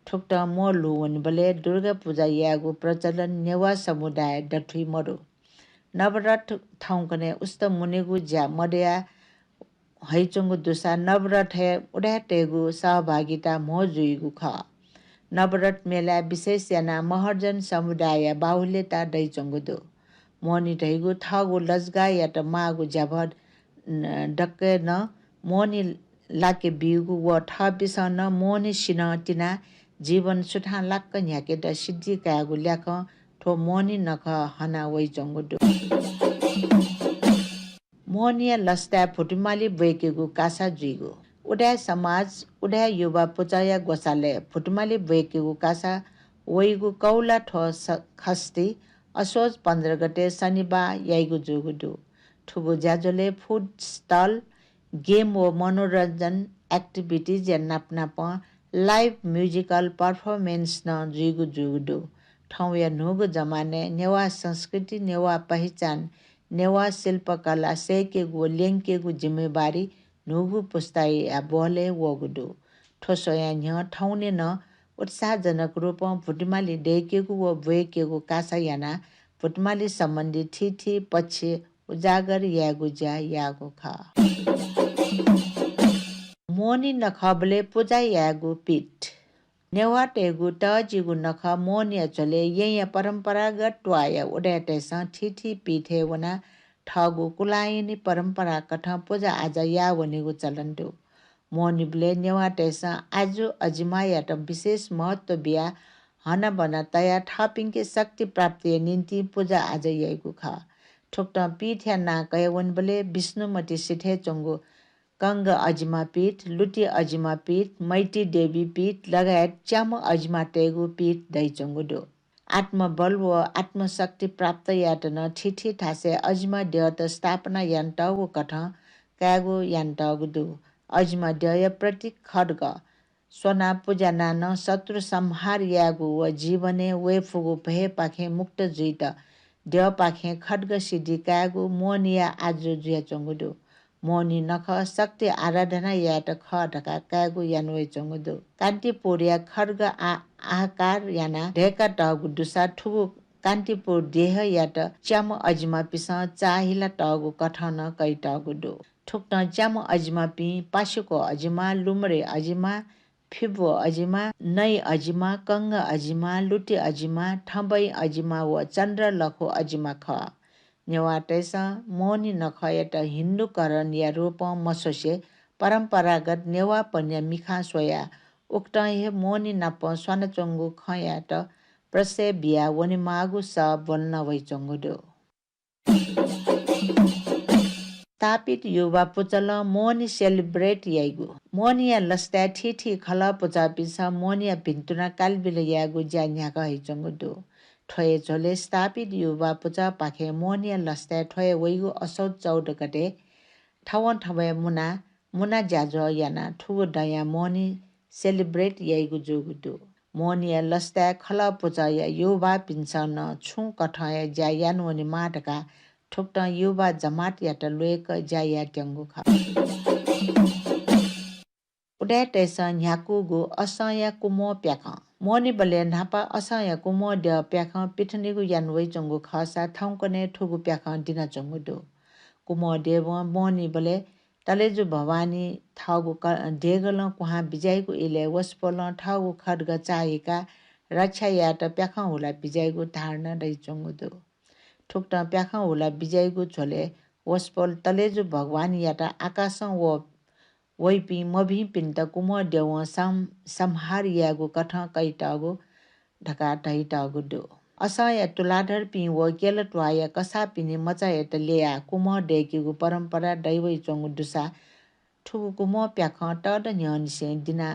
थुकथं म्वःल्हू वनेबलय् दुर्गा पुजा यायेगु प्रचलन नेवाः समुदायय् दथुइ मदु। नवरथ थौंकन्हय् उस्त मुनेगु ज्या मदया हइच्वंगु दुसा नवरथय् उदाय्‌तय्‌गु सहभागिता म्हो जुइगु खः। नवरथ मेलाय् विशेष यानाः महर्जन समुदायया बाहुल्यता दइच्वंगु दु। मोहनी धइगु थःगु लजगाःयात माःगु ज्याभः, न, दक्वय् नं मोहनी लाके बीगु व थःपिसं नं मोहनी सिन्हः तिनाः जीवन सुथांलाक्क न्ह्याकेत सिद्धि कायेगु ल्याखं थ्व मोहनी नखः हना वइच्वंगु दु। मोहनीया लसताय् भुतुमाली ब्वय्‌केगु कासा जुइगु। उदाय् समाज, उदाय् युवा पुचःया ग्वसालय् भुतुमाली ब्वय्‌केगु कासा वइगु कौलाथ्व स-, खष्ठी असोज पन्ध्र गते शनिबाः याइगु जूगु दु। थुगु ज्याझ्वलय् food stall, game व मनोरञ्जन activities या नापनापं live musical performance नं जुइगु जूगु दु। थौंया न्हूगु जमानय् नेवाः संस्कृति, नेवाः पहिचान, नेवाः शिल्पकला सय्‌केगु व ल्यंकेगु जिम्मेवारी न्हूगु पुस्ताया ब्वहलय् वःगु दु। थ्व स्वयां न्ह्यः थौंने नं उत्साहजनक रूपं भुतुमाली दय्‌केगु व ब्वय्‌केगु कासा यानाः भुतुमाली सम्बन्धी थीथी पक्ष उजागर यायेगु ज्या याःगु खः। मोहनी नखःबलय् पुजा यायेगु पीठ। नेवाःतय्‌गु तःजिगु नखः मोहनीया झ्वलय् येँया परम्परागत त्वाःया उदाय्‌तय्‌सं थीथी पीठय् वनाः थःगु कुलायनी परम्पराकथं पुजा आजा याः वनेगु चलन दु। मोहनीबलय् नेवाःतय्‌सं आजु अजिमायात विशेष महत्त्व बियाः हनाबना तयाः थःपिंके शक्ति प्राप्तिया निंतिं पुजा आजा याइगु खः। थुकथं पीठया नां कयावनेबलय् विष्णुमती सिथय् च्वंगु कंग अजिमा पीठ, लुटी अजिमा पीठ, मैती देवी पीठ लगायत च्याम्ह अजिमातय्‌गु पीठ दइच्वंगु दु। आत्मबल व आत्मशक्ति प्राप्त यायेत नं थीथी थासय् अजिमा द्यःत स्थापना यानातःगु कथं कायेगु यानातःगु दु। अजिमा द्यःया प्रतीक खड्ग, स्वनाः पुज्यानाः नं शत्रु संहार यायेगु व जीवनय् वयेफुगु भयपाखें मुक्त जुइत द्यःपाखें खड्ग सिद्धि कायेगु मोहनीया आजु जुयाच्वंगु दु। मोहनी नखः शक्ति आराधना यायेत खः धकाः कायेगु याना वइच्वंगु दु। कान्तिपुरया खड्ग आ-, आकार यानाः दय्कातःगु दुसा थुगु कान्तिपुर देहयात च्याम्ह अजिमापिसं चाःहिलातःगु कथं नं कयातःगु दु। थुकथं च्याम्ह अजिमापिं पासुको अजिमा, लुमरे अजिमा, फिब्व अजिमा, नै अजिमा, कंग अजिमा, लुटी अजिमा, थबैं अजिमा व चन्द्रलखु अजिमा खः। नेवाःतय्सं मोहनी नखःयात हिन्दुकरणया रूपं मस्वसे परम्परागत नेवाःपनया मिखां स्वयाः उकथं हे मोहनी नाप स्वानाच्वंगु खँयात प्रश्रय बियाः वनेमाःगु सः ब्वलना वइच्वंगु दु। स्थापित युवा पुचलं मोहनी celebrate याइगु। मोहनीया लसताय् थीथी खलः पुचःपिन्सं मोहनीया भिन्तुना कालबिल यायेगु ज्या न्ह्याका हइच्वंगु दु। थ्व हे झ्वलय् स्थापित युवा पुचःपाखें मोहनीया लसताय् थ्व हे वइगु असोज चौध गते थवंथवय् मुना, मुना ज्याझ्वः यानाः थुगु दँया मोहनी celebrate याइगु जूगु दु। मोहनीया लसताय् खलः पुचःया युवापिन्सं नं छुं कथंया ज्या याना वनेमाः धकाः थुकथं युवा जमातयात ल्वय्क ज्या यायेत्यंगु खः। उदाय्‌तय्सं न्ह्याकूगु असंया कुम्वः प्याखं। मोहनीबलय् न्हापा असंया कुम्वः द्यः प्याखं पिथनेगु याना वइच्वंगु खःसा थौंकन्हय् थुगु प्याखं दिनाच्वंगु दु। कुम्वः देवं मोहनीबलय् तलेजु भवानी थःगु क-, देगलं क्वहां बिज्याइगु इलय् वसपोलं थःगु खड्ग चाःहिकाः रक्षा यायेत प्याखं हुला बिज्याइगु धारणा दइच्वंगु दु। थुकथं प्याखं हुला बिज्याइगु झ्वलय् वसपोल तलेजु भगवानयात आकाशं व वइपिं मभिंपिन्त कुम्वः देवं सं-, संहार यायेगु कथं कयातःगु धकाः धइतःगु दु। असंया तुलाधरपिं व केलत्वाःया कसाःपिनि मचायात ल्ययाः कुम्वः दय्केगु परम्परा दइ वइच्वंगु दुसा थुगु कुम्वः प्याखं तःदँ न्ह्यःनिसें दिना,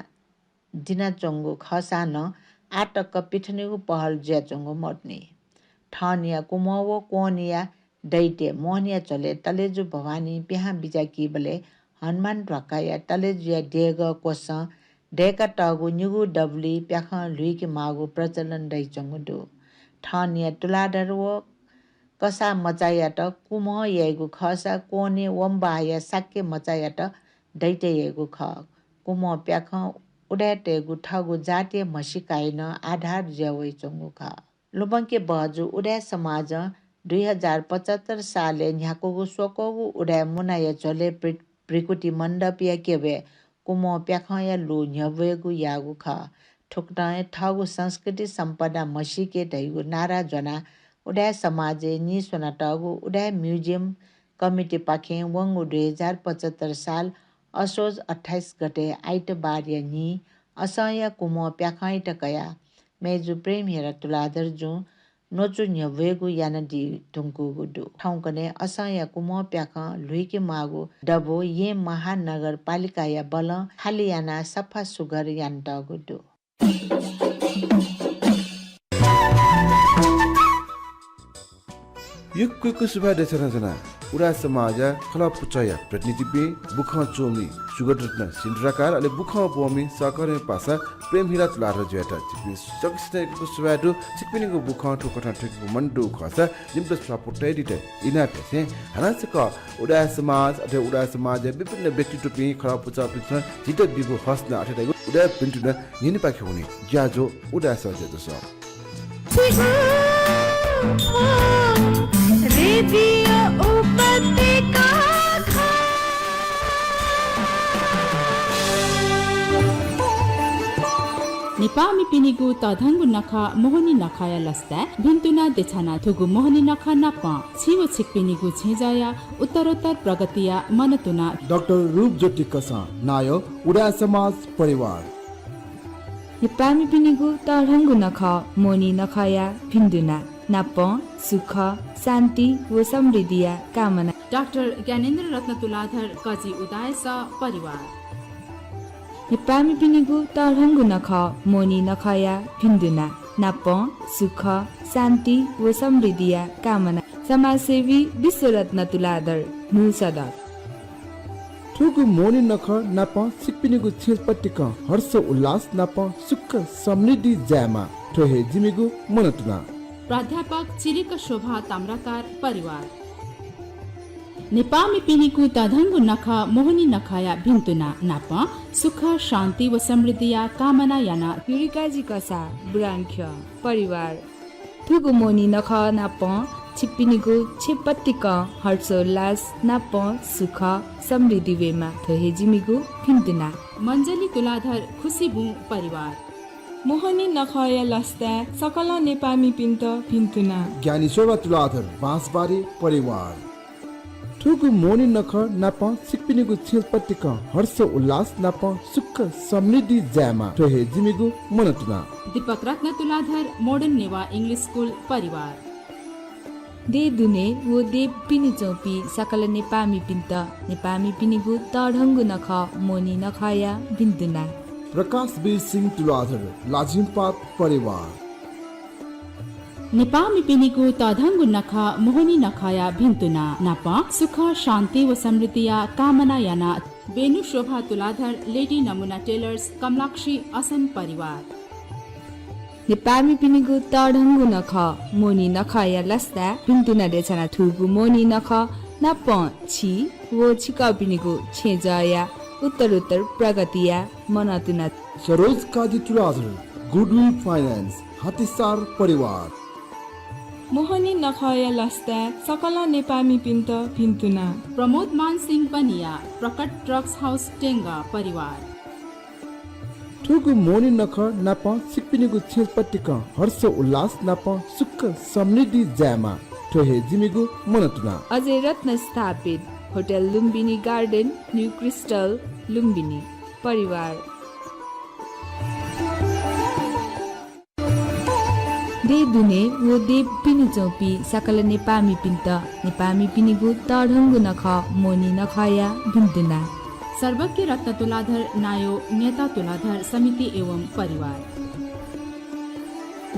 दिनाच्वंगु खःसां नं आःतक पिथनेगु पहल जुयाच्वंगु मदुनि। थःनिया कुम्वः व क्वनेया दैत्य मोहनीया झ्वलय् तलेजु भवानी पिहां बिज्याकीबलय् हनुमान ध्वाखाया तलेजुया देगः क्वसं दय्कातःगु निगू दबुलिइ प्याखं ल्हुइके माःगु प्रचलन दइच्वंगु दु। थःनिया तुलाधर व कसाः मचायात कुम्वः याइगु खःसा क्वने वंबाःया शाक्य मचायात दैत्य याइगु खः। कुम्वः प्याखं उदाय्तय्गु थःगु जातीय म्हसीकाय् नं आधार जुया वइच्वंगु खः। लुमंके बहःजु उदाय् समाजं दुई हजार पचहत्तर सालय् न्ह्याकूगु स्वक्वःगु उदाय् मुनाया झ्वलय् भृ-, भृकुटी मण्डपया क्यबय् कुम्वः प्याखंया लु न्ह्यब्वयेगु याःगु खः। थुकथं हे थःगु संस्कृति सम्पदा म्हसीके धइगु नारा ज्वनाः उदाय् समाजय् नीस्वनातःगु उदाय् museum कमिटीपाखें वंगु दुई हजार पचहत्तर साल असोज अट्ठाइस गते आइतबारया न्हि असंया कुम्वः प्याखंयात कयाः मय्जु प्रेमहिरा तुलाधरजुं न्वचु न्ह्यब्वयेगु यानादी धुंकूगु दु। थौंकन्हय् असंया कुम्वः प्याखं ल्हुइके माःगु दबू येँ महानगरपालिकाया बलं खालि यानाः सफा सुग्घर यानातःगु दु। यक्व यक्व सुभाय् देछानाच्वना उदाय् समाजया खलः पुचःया प्रतिनिधिपिं, बुखँ च्वमि सुगतरत्न सिन्धुराकार, अले बुखँ ब्वःमि सहकर्मी पासा प्रेमहिरा तुलाधरजुयात। छिकपिं सकसितं यक्व यक्व सुभाय् दु। छिकपिनिगु बुखँ थुकथं थ्यंकेगु मन्दु खःसा जिमित स्वापू तयादीत इनाप यासें हानं छकः उदाय् समाज, अथे उदाय् समाजया विभिन्न व्यक्तित्वपिं, खलः पुचःपिन्सं झीत ब्यूगु हसना, अथे धइगु उदाय् भिन्तुना न्यनेपाखे वने। ज्याझ्वः उदाय् समाजया दुसा। रेडियो उपत्यका खः। नेपाःमिपिनिगु तःधंगु नखः मोहनी नखःया लसताय् भिन्तुना देछाना। थुगु मोहनी नखः नापं छि व छिकपिनिगु छेँजःया उत्तरोत्तर प्रगतिया मनंतुना डाक्टर रूपज्योति कसं नायः उदाय् समाज परिवार। नेपाःमिपिनिगु तःधंगु नखः मोहनी नखःया भिन्तुना नापं सुख, शान्ति व समृद्धिया कामना। डाक्टर ज्ञानेन्द्र रत्न तुलाधर कजि उदायस परिवार। नेपाःमिपिनिगु तःधंगु नखः मोहनी नखःया भिन्तुना नापं सुख, शान्ति व समृद्धिया कामना। समाजसेवी विश्वरत्न तुलाधर न्हू सदर। थुगु मोहनी नखः नापं छिकपिनिगु छेँ पतिकं हर्ष उल्लास नापं सुख समृद्धि जायेमा, थ्व हे जिमिगु मनंतुना। प्राध्यापक चिरिक शोभा ताम्राकार परिवार। नेपाःमिपिनिगु तःधंगु नखः मोहनी नखःया भिन्तुना नापं सुख, शान्ति व समृद्धिया कामना याना। युरिकाजी कसाः बुरांख्यः परिवार। थुगु मोहनी नखः नापं छिकपिनिगु छेँ पतिकं हर्षोल्लास नापं सुख समृद्धि वयेमा, थ्व हे जिमिगु भिन्तुना। मञ्जली तुलाधर खुसीबुँ परिवार। मोहनी नखःया लसताय् सकल नेपाःमिपिन्त भिन्तुना। ज्ञानी शोभा तुलाधर बाँसबारी परिवार। थुगु मोहनी नखः नापं छिकपिनिगु छेँ पतिकं हर्ष उल्लास नापं सुख समृद्धि जायेमा, थ्व हे जिमिगु मनंतुना। दीपक रत्न तुलाधर मोडर्न नेवाः English School परिवार। देय् दुने व देय् पिने च्वंपिं सकल नेपाःमिपिन्त नेपाःमिपिनिगु तःधंगु नखः मोहनी नखःया भिन्तुना। प्रकाश वीर सिंह तुलाधर लाजिमपाप परिवार। नेपाःमिपिनिगु तःधंगु नखः मोहनी नखःया भिन्तुना नापं सुख, शान्ति व समृद्धिया कामना याना। बेनु शोभा तुलाधर लेडी नमुना टेलर्स कमलाक्षी असन परिवार। नेपाःमिपिनिगु तःधंगु नखः मोहनी नखःया लसताय् भिन्तुना देछाना। थुगु मोहनी नखः नापं छि व छिकपिनिगु छेँजःया उत्तरोत्तर प्रगतिया मनंतुना। सरोज काजी तुलाधर गुडविल फाइनेन्स हातिसार परिवार। मोहनी नखःया लसताय् सकल नेपाःमिपिन्त भिन्तुना। प्रमोद मान सिंह बनिया प्रकट ड्रग्स हाउस टेंगा परिवार। थुगु मोहनी नखः नापं छिकपिनिगु छेँ पतिकं हर्ष उल्लास नापं सुख समृद्धि जायेमा, थ्व हे जिमिगु मनंतुना। अजय रत्न स्थापित hotel Lumbini garden new crystal Lumbini परिवार। देय् दुने व देय् पिने च्वंपिं सकल नेपाःमिपिन्त नेपाःमिपिनिगु तःधंगु नखः मोहनी नखःया भिन्तुना। सर्वज्ञ रत्न तुलाधर नायः न्यता तुलाधर समिति एवं परिवार।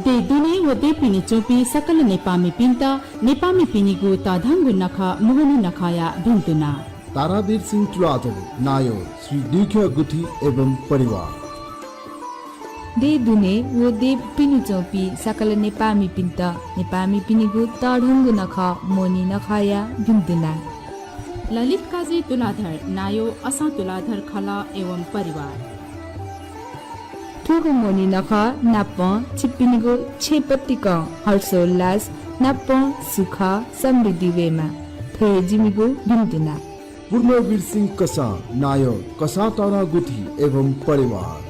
देय् दुने व देय् पिने च्वंपिं सकल नेपाःमिपिन्त नेपाःमिपिनिगु तःधंगु नखः मोहनी नखःया भिन्तुना। तारावीर सिंह तुलाधर नायः श्री दुईख्यः गुथि एवं परिवार। देय् दुने व देय् पिने च्वंपिं सकल नेपाःमिपिन्त नेपाःमिपिनिगु तःधंगु नखः मोहनी नखःया भिन्तुना। ललित काजी तुलाधर नायः असां तुलाधर खलः एवं परिवार। थुगु मोहनी नखः नापं छिकपिनिगु छेँ पतिकं हर्षोल्लास नापं सुख समृद्धि वयेमा, थ्व हे जिमिगु भिन्तुना। पूर्णवीर सिंह कसाः नायः कसाः तःधं गुथि एवं परिवार।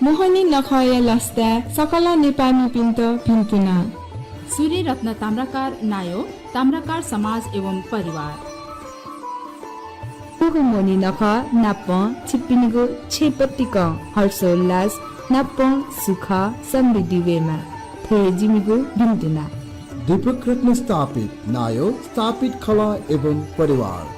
मोहनी नखःया लसताय् सकल नेपाःमिपिन्त भिन्तुना। सूर्य रत्न ताम्राकार नायः ताम्राकार समाज एवं परिवार। थुगु मोहनी नखः नापं छिकपिनिगु छेँ पतिकं हर्षोल्लास नापं सुख समृद्धि वयेमा, थ्व हे जिमिगु भिन्तुना। दीपक रत्न स्थापित नायः स्थापित खलः एवं परिवार।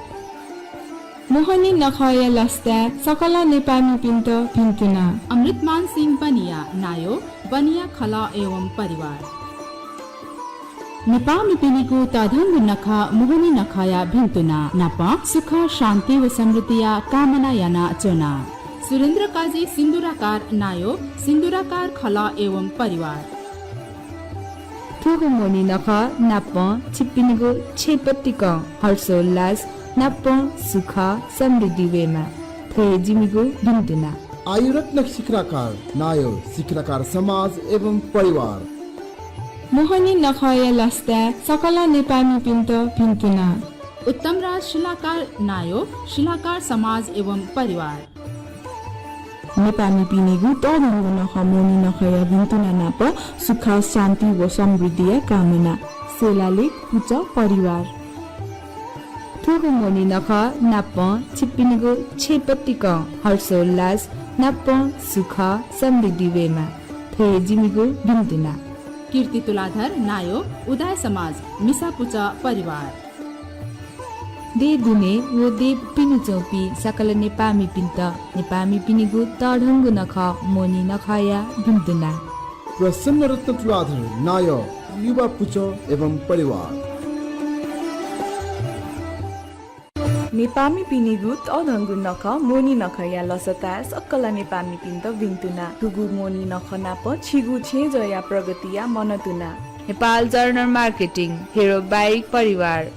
मोहनी नखःया लसताय् सकल नेपाःमिपिन्त भिन्तुना। अमृतमान सिंह बनिया नायः बनिया खलः एवं परिवार। नेपाःमिपिनिगु तःधंगु नखः मोहनी नखःया भिन्तुना नापं सुख, शान्ति व समृद्धिया कामना यानाच्वना। सुरेन्द्र काजी सिन्दुराकार नायः सिन्दुराकार खलः एवं परिवार। थुगु मोहनी नखः नापं छिकपिनिगु छेँ पतिकं हर्षोल्लास नापं सुख समृद्धि वयेमा, थ्व हे जिमिगु भिन्तुना। आयुरत्न सिक्राकार नायः सिक्राकार समाज एवं परिवार। मोहनी नखःया लसताय् सकल नेपाःमिपिन्त भिन्तुना। उत्तमराज शिलाकार नायः शिलाकार समाज एवं परिवार। नेपाःमिपिनिगु तःधंगु नखः मोहनी नखःया भिन्तुना नापं सुख, शान्ति व समृद्धिया कामना। सेलालेख पुचः परिवार। थुगु मोहनी नखः नापं छिकपिनिगु छेँ पतिकं हर्षोल्लास नापं सुख समृद्धि वयेमा, थ्व हे जिमिगु भिन्तुना। कीर्ति तुलाधर नायः उदाय समाज मिसा पुचः परिवार। देय् दुने व देय् पिने च्वंपिं सकल नेपाःमिपिन्त नेपाःमिपिनिगु तःधंगु नखः मोहनी नखःया भिन्तुना। प्रसन्न रत्न तुलाधर नायः युवा पुचः एवं परिवार। नेपाःमिपिनिगु तःधंगु नखः मोहनी नखःया लसताय् सकल नेपाःमिपिन्त भिन्तुना। थुगु मोहनी नखः नाप छिगु छेँजःया प्रगतिया मनंतुना। नेपाल जर्नल मार्केटिङ, हेरो बाइक परिवार।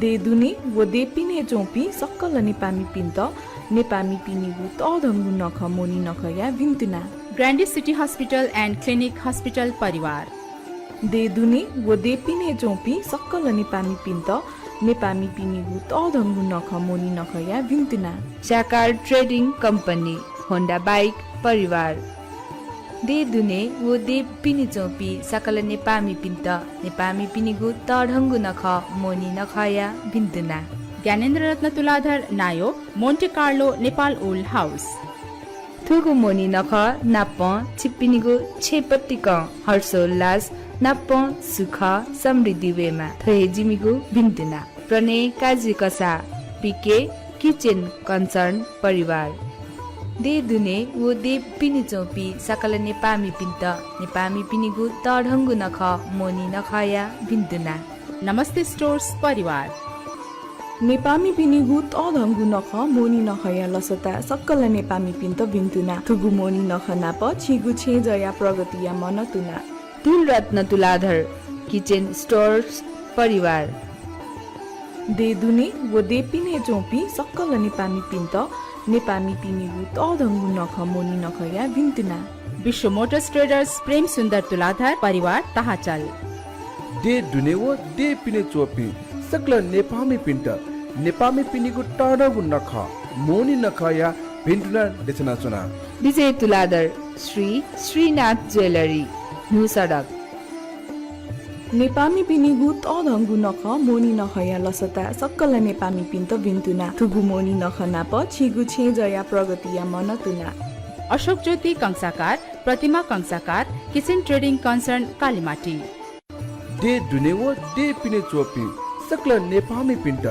देय् दुने व देय् पिने च्वंपिं सकल नेपाःमिपिन्त नेपाःमिपिनिगु तःधंगु नखः मोहनी नखःया भिन्तुना। ग्रान्डी city hospital and clinic hospital परिवार। देय् दुने व देय् पिने च्वंपिं सकल नेपाःमिपिन्त नेपाःमिपिनिगु तःधंगु नखः मोहनी नखःया भिन्तुना। स्याकार ट्रेडिङ कम्पनी, होन्डा बाइक परिवार। देय् दुने व देय् पिने च्वंपिं सकल नेपाःमिपिन्त नेपाःमिपिनिगु तःधंगु नखः मोहनी नखःया भिन्तुना। ज्ञानेन्द्र रत्न तुलाधर नायः, Monte Carlo, Nepal old house. थुगु मोहनी नखः नापं छिपिनिगु छेँपतिकं हर्षोल्लास नापं सुख समृद्धि वयेमा, थ्व हे जिमिगु भिन्तुना। प्रणय काजी कसाः, पीके किचेन कन्सर्न परिवार। देय् दुने व देय् पिने च्वंपिं सकल नेपाःमिपिन्त नेपाःमिपिनिगु तःधंगु नखः मोहनी नखःया भिन्तुना। नमस्ते स्टोर्स परिवार। नेपाःमिपिनिगु तःधंगु नखः मोहनी नखःया लसताय् सकल नेपाःमिपिन्त भिन्तुना। थुगु मोहनी नखः नाप छिगु छेँजःया प्रगतिया मनंतुना। तुलरत्न तुलाधर किचेन स्टोर्स परिवार। देय् दुने व देय् पिने च्वंपिं सकल नेपाःमिपिन्त नेपाःमिपिनिगु तःधंगु नखः मोहनी नखःया भिन्तुना। विश्व मोटर्स ट्रेडर्स प्रेम सुन्दर तुलाधर परिवार ताहाचल। देय् दुने व देय् पिने च्वंपिं सकल नेपाःमिपिन्त नेपाःमिपिनिगु तःधंगु नखः मोहनी नखःया भिन्तुना देछानाच्वना। विजय तुलाधर, श्री श्रीनाथ ज्वेलरी, न्हू सडक। नेपाःमिपिनिगु तःधंगु नखः मोहनी नखःया लसताय् सकल नेपाःमिपिन्त भिन्तुना। थुगु मोहनी नखः नाप छिगु छेँजःया प्रगतिया मनंतुना। Ashok Jyoti Kansakar, Pratima Kansakar, kitchen trading concern Kalimati. देय् दुने व देय् पिने च्वंपिं सकल नेपाःमिपिन्त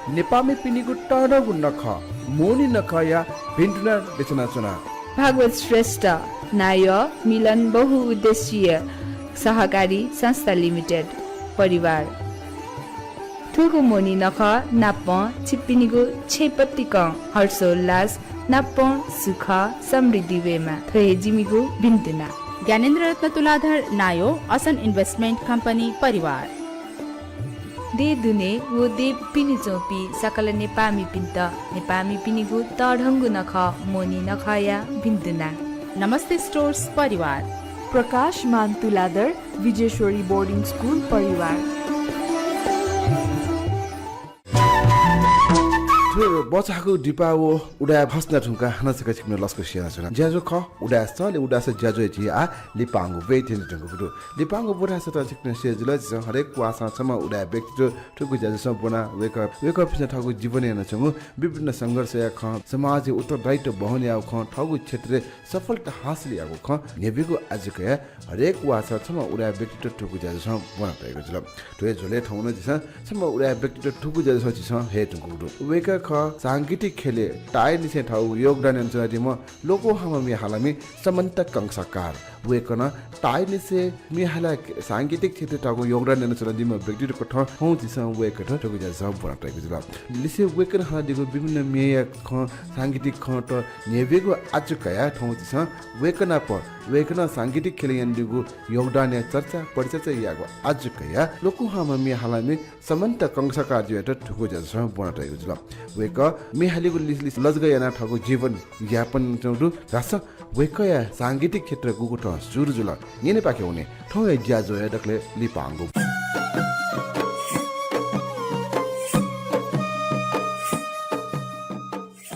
नेपाःमिपिनिगु तःधंगु नखः मोहनी नखःया भिन्तुना देछानाच्वना। भागवत श्रेष्ठ, नायः मिलन बहुउद्देश्यीय सहकारी संस्था लिमिटेड परिवार। थुगु मोहनी नखः नापं छिपिनिगु छेँपतिकं हर्षोल्लास नापं सुख समृद्धि वयेमा, थ्व हे जिमिगु भिन्तुना। ज्ञानेन्द्र रत्न तुलाधर नायः असन इन्भेस्टमेन्ट कम्पनी परिवार। देय् दुने व देय् पिने च्वंपिं सकल नेपाःमिपिन्त नेपाःमिपिनिगु तःधंगु नखः मोहनी नखःया भिन्तुना। नमस्ते स्टोर्स परिवार। प्रकाशमान तुलाधर, विजेश्वरी बोर्डिङ स्कुल परिवार। थ्व बचाःगु दिपा व उदाय् भसना धुंकाः हानं छकः छिकपिन्त लसकुस यानाच्वना। ज्याझ्वः खः उदाय् सः, अले उदाय् सः ज्याझ्वःया झी आः लिपांगु ब्वय् थ्यने धुंकूगु दु। लिपांगु ब्वथाय् सःताः छिकपिन्सं स्यू जुल, झीसं हरेक क्वाःसां छम्ह उदाय् व्यक्तित्व थुइकूगु ज्याझ्वलय् ब्वना। वय्कः, वय्कःपिन्सं थःगु जीवनय् यानाच्वंगु विभिन्न संघर्षया खँ, समाजय् उत्तरदायित्व वहन याःगु खँ, थःगु क्षेत्रय् सफलता हासिल याःगु खँ न्ह्यब्वयेगु आज्जु कयाः हरेक क्वाःसां छम्ह उदाय् व्यक्तित्व थुइकूगु ज्याझ्वलय् ब्वना तयागु जुल। थ्व हे झ्वलय् थौंकन्हय् झीसं छम्ह उदाय् व्यक्तित्व थुइकूगु ज्याझ्वलय् झीसं हये धुंकूगु दु। वय्कः खः सांगीतिक ख्यलय् ताःई निसें थःगु योगदान यानाच्वनादीम्ह लोकंह्वाःम्ह म्ये हालामि समन्त कंसाकार। वय्कलं ताःई निसें म्ये हालाः सांगीतिक क्षेत्रय् थःगु योगदान यानाच्वनादीम्ह व्यक्तित्वकथं थौं झीसं वय्कःयात थुइकूगु ज्याझ्वलय् ब्वना तयागु जुल। लिसें वय्कलं हालादीगु विभिन्न म्येया खँ, सांगीतिक खँत न्ह्यब्वयेगु आज्जु कयाः थौं झीसं वय्कः नाप वय्कलं सांगीतिक ख्यलय् यानादीगु योगदानया चर्चा परिचर्चा यायेगु आज्जु कयाः लोकंह्वाःम्ह म्ये हालामि समन्त कंसाकारजुयात थुइकूगु ज्याझ्वलय् ब्वना तयागु जुल। वय्कः म्ये हालेगु लिसे लिसे लजगाः यानाः थःगु जीवन यापन यानाच्वंगु दु धाःसा वय्कःया सांगीतिक क्षेत्र गुकथं सुरु जुल, न्यनेपाखे वने। थौंया ज्याझ्वः हे दकलय् लिपांगु।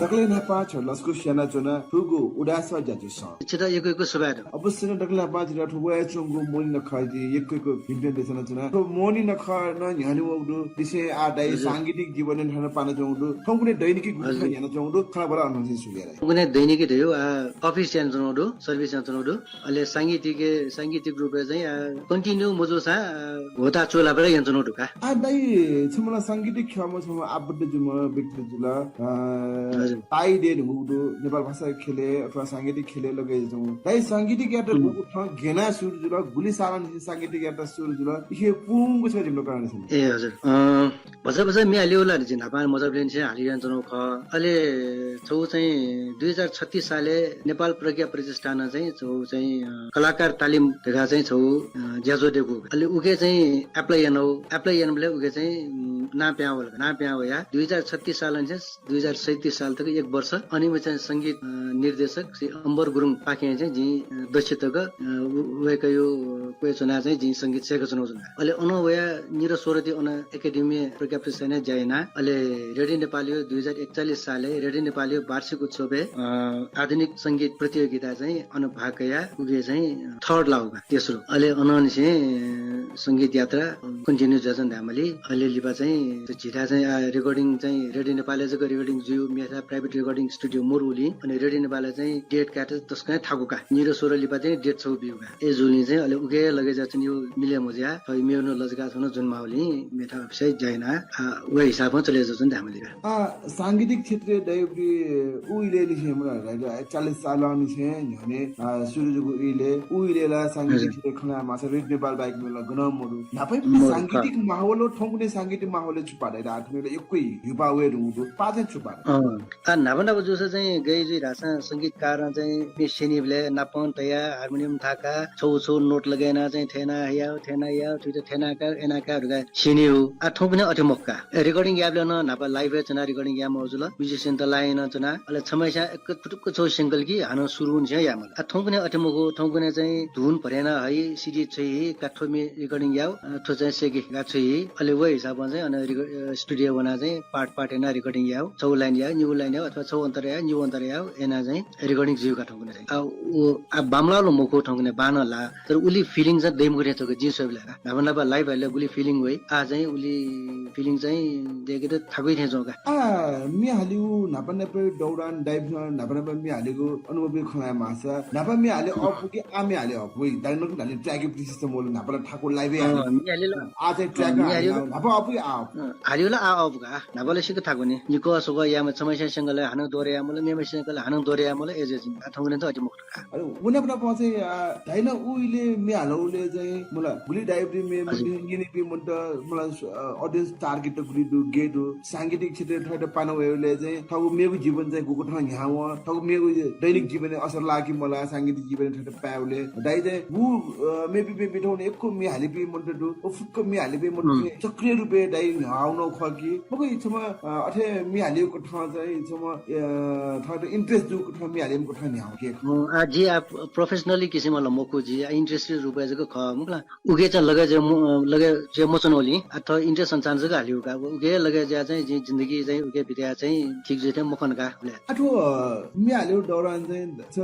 दकलय् न्हापां छ लसकुस यानाच्वना थुगु उदास ज्याझ्वलय्। छितः यक्व यक्व सुभाय् दु। अवश्य नं दकलय् न्हापां जितः थ्व वयाच्वंगु मोहनी नखः जिं यक्व यक्व भिंतुना देछानाच्वना। थ्व मोहनी नखः नं न्ह्यःने वःगु दु। लिसें आः दाइ हजुर। सांगीतिक जीवनय् थन पानाच्वंगु दु। थौंकन्हय् दैनिकी गुगु हजुर। खँ यानाच्वंगु दु। खँ न्ह्याबलें अन जिं सुरु याये। थौंकन्हय् दैनिकी धयागु, आ, अफिस यानाच्वनागु दु, सर्भिस यानाच्वनागु दु। अले सांगीतिक, सांगीतिक रूपय् चाहिँ, आ, continue मजूसां, आ, होता चूलाबेला यानाच्वनागु दु का। आ, दाइ, छम्ह ला सांगीतिक ख्यःम्ह छम्ह आबद्ध जुम्ह व्यक्ति जुल। आ, हजुर। ताइ दये धुंकूगु दु, नेपाल भाषा ख्यलय् अथवा सांगीतिक ख्यलय् लगे जुल। दाइ, सांगीतिक यात्रा हम्म। गुगु थें गेना सुरु जुल, गुलि सालंनिसें सांगीतिक यात्रा सुरु जुल, इखे पूवंगु छकः जिमित कनादिसँ। ए, हजुर। अ, भचा भचा म्ये हालेगु ला जिं न्हापां मचाबलेंनिसें हाले यानाच्वनागु खः। अले छगू चाहिँ दुई हजार छत्तीस सालय् नेपाल प्रज्ञा प्रतिष्ठानं चाहिँ छगू चाहिँ, अ, कलाकार तालिम धकाः चाहिँ छगू, अ, ज्याझ्वः दयेकूगु। अले उके चाहिँ apply यानागु, apply यानाबलय् उके चाहिँ, उम्, नां पिहां वल। नां पिहां वयाः दुई हजार छत्तीस सालंनिसें दुई हजार सैंतिस साल तक एक वर्ष अनि व चाहिँ संगीत, अ, निर्देशक श्री अम्बर गुरुङपाखें चाहिँ जिं, अ, दक्ष तक, अ, व-, वय्कःया क्वय् च्वनाः चाहिँ जिं संगीत सय्काच्वनागु जुल। अले अनं वयाः निदँ स्वरति अन एकेडेमी प्रज्ञा प्रतिष्ठानय् ज्या याना। अले रेडियो नेपालया दुई हजार एकचालिस सालय् रेडियो नेपालया वार्षिक उत्सवय्, अ, आधुनिक संगीत प्रतियोगिता चाहिँ अन भाग कयाः उके चाहिँ third लाःगु का, तेस्रो। अले अनंनिसें संगीत यात्रा continue जुयाच्वन धायेमाली। अले लिपा चाहिँ झीथाय् चाहिँ, आ, recording चाहिँ रेडियो नेपालय् जक recording जुइगु, मेथाय् private recording studio मरुलिं, अले रेडियो नेपालय् चाहिँ date कायेत तसकं थाकु का। निदँ स्वरं लिपा चाहिँ date छगू ब्यूगु का। अय् जूलिं चाहिँ अले उके लगे जुयाच्वनीगु मिले मजुयाः, थ्व मेगु नं लजगाः छगू नं ज्वनेमाःगुलिं मेथाय् अफिसय् ज्या याना, आ, व हिसाबं चले जुयाच्वन धायेमाली का। आ, सांगीतिक क्षेत्रय् दाइपिं उ इलय् निसें मला, चालिस सालंनिसें न्ह्यःने, आ, सुरु जूगु इलय्, उ इलय् ला सांगीतिक हजुर। क्षेत्रय् खँ ल्हायेमाःसा रेडियो नेपाल बाहेक मेगु ला गनं मदु। न्हापा मदु, सांगीतिक खः। माहौल, थौंकन्हय् सांगीतिक माहौलय् छु पाः दाइ, आः थौंकन्हय् ला यक्व हि-, हिपा वये धुंकूगु दु, पाः चाहिँ छु पाः दाइ? अँ। आ, न्हापा न्हापा जूसा चाहिँ गय् जुइ धाःसा संगीतकारं चाहिँ मे स्यनीबलय् नापं तयाः हार्मोनियम थाकाः छगू छगू note लगे यानाः चाहिँ थथे यानाः हया, थथे यानाः हया, थुइत थथे यानाः का, यानाः का धकाः स्यनीगु। आ, थौंकन्हय् अथे मखु का। ए, recording यायेबलय् नं न्हापा live-य् च्वनाः recording यायेमाःगु जुल। Musician-त लाइ यानाः च्वनाः, अले छम्हस्यां एक, फुक्क छगू single कि हानं सुरु हुनिसें यायेमाल। आ, थौंकन्हय् अथे मखु, थौंकन्हय् चाहिँ धुन भरे यानाः हइ, CD छ्वइ हइ, का थ्व मे recording याउ, अ, थ्व चाहिँ सय्के का छ्वइ हइ। अले व हिसाबं चाहिँ अन रिक-, अ, studio वनाः चाहिँ part part यानाः recording याउ, छगू line याउ, निगू line याउ, अथवा छगू अन्तरा याउ, निगू अन्तरा याउ, यानाः चाहिँ recording जुइगु का थौंकन्हय् चाहिँ। आ, उ, आ, बांमलाःगु ला मखु थौंकन्हय्, बांनं लाः। तर उलि feeling चाहिँ दइ मखु थें च्वं का, जिं स्वयेबलय् का। न्हापा न्हापा live हालेबलय् गुलि feeling वइ, आः चाहिँ उलि feeling चाहिँ दय्केत थाकुइ थें च्वं का। आ, मे हालेगु न्हापा न्हापा दौरान दाइपिं न्हापा न्हापा मे हालेगु अनुभवया खँ ल्हायेमाःसा, न्हापा मे हाले अःपु कि आः मे हाले अःपु? दाइ नं हाले track-या विशेषता मौल, न्हापा ला थाकु live-य् अँ, हालेगु। मे हाले ला, आ, चाहिँ track अँ, मे हाले ला। न्हापा अःपु कि आः अःपु? अँ, हालेगु ला आः अःपु का। न्हापा ला सिक्क थाकु नि। निक्वः स्वक्वः याःम्ह छम्हस्यां single हानं दोहोरे यायेमाल, मेम्हस्यां single हानं दोहोरे यायेमाल, ए जे जिं। आ, थौंकन्हय् त अथे मखु। अरे, व न्हापा न्हापा चाहिँ, आ, दाइनं उ इलय् मे हालंबलय् चाहिँ, मला, गुलि दाइपिं मे हजुर। मनूत, न्यनीपिं मनूत, मला, अ, audience target त गुलि दु, गय् दु, सांगीतिक क्षेत्रय् थःत पाना वयेबलय् चाहिँ, थःगु मेगु जीवन चाहिँ गुकथं न्ह्यावं, थःगु मेगु दैनिक जीवनय् असर लाः कि मलाः, सांगीतिक जीवनय् थःत पायेबलय्। दाइ चाहिँ, उ, अ, मेपिं मेपिं थौं यक्व मे हालीपिं मनूत दु, व फुक्क मे हालीपिं मनूत हम्म। चाहिँ सक्रिय रूपय् दाइ न्ह्यावंगु खः कि, मखु, छम्ह, अ, अथे मे हालीगु कथं चाहिँ, छम्ह, अ, थःत interest दुगु कथं मे हालीगु कथं न्ह्यावं कि। अँ, आ, जि आ, professionally किसिमं ला मखु, जि आ, interest रूपय् जक खः, मखु ला। उके चाहिँ लगे जुया म-, लगे जुया मच्वनागुलिं, आ, थः interest अनुसार जक हालीगु का। उके लगे जुया चाहिँ जिं जिन्दगी चाहिँ उके बिताया चाहिँ ठीक जुइ थें मखन का, उले। आ, थ्व, अ, मे हालीगु दौरान चाहिँ छ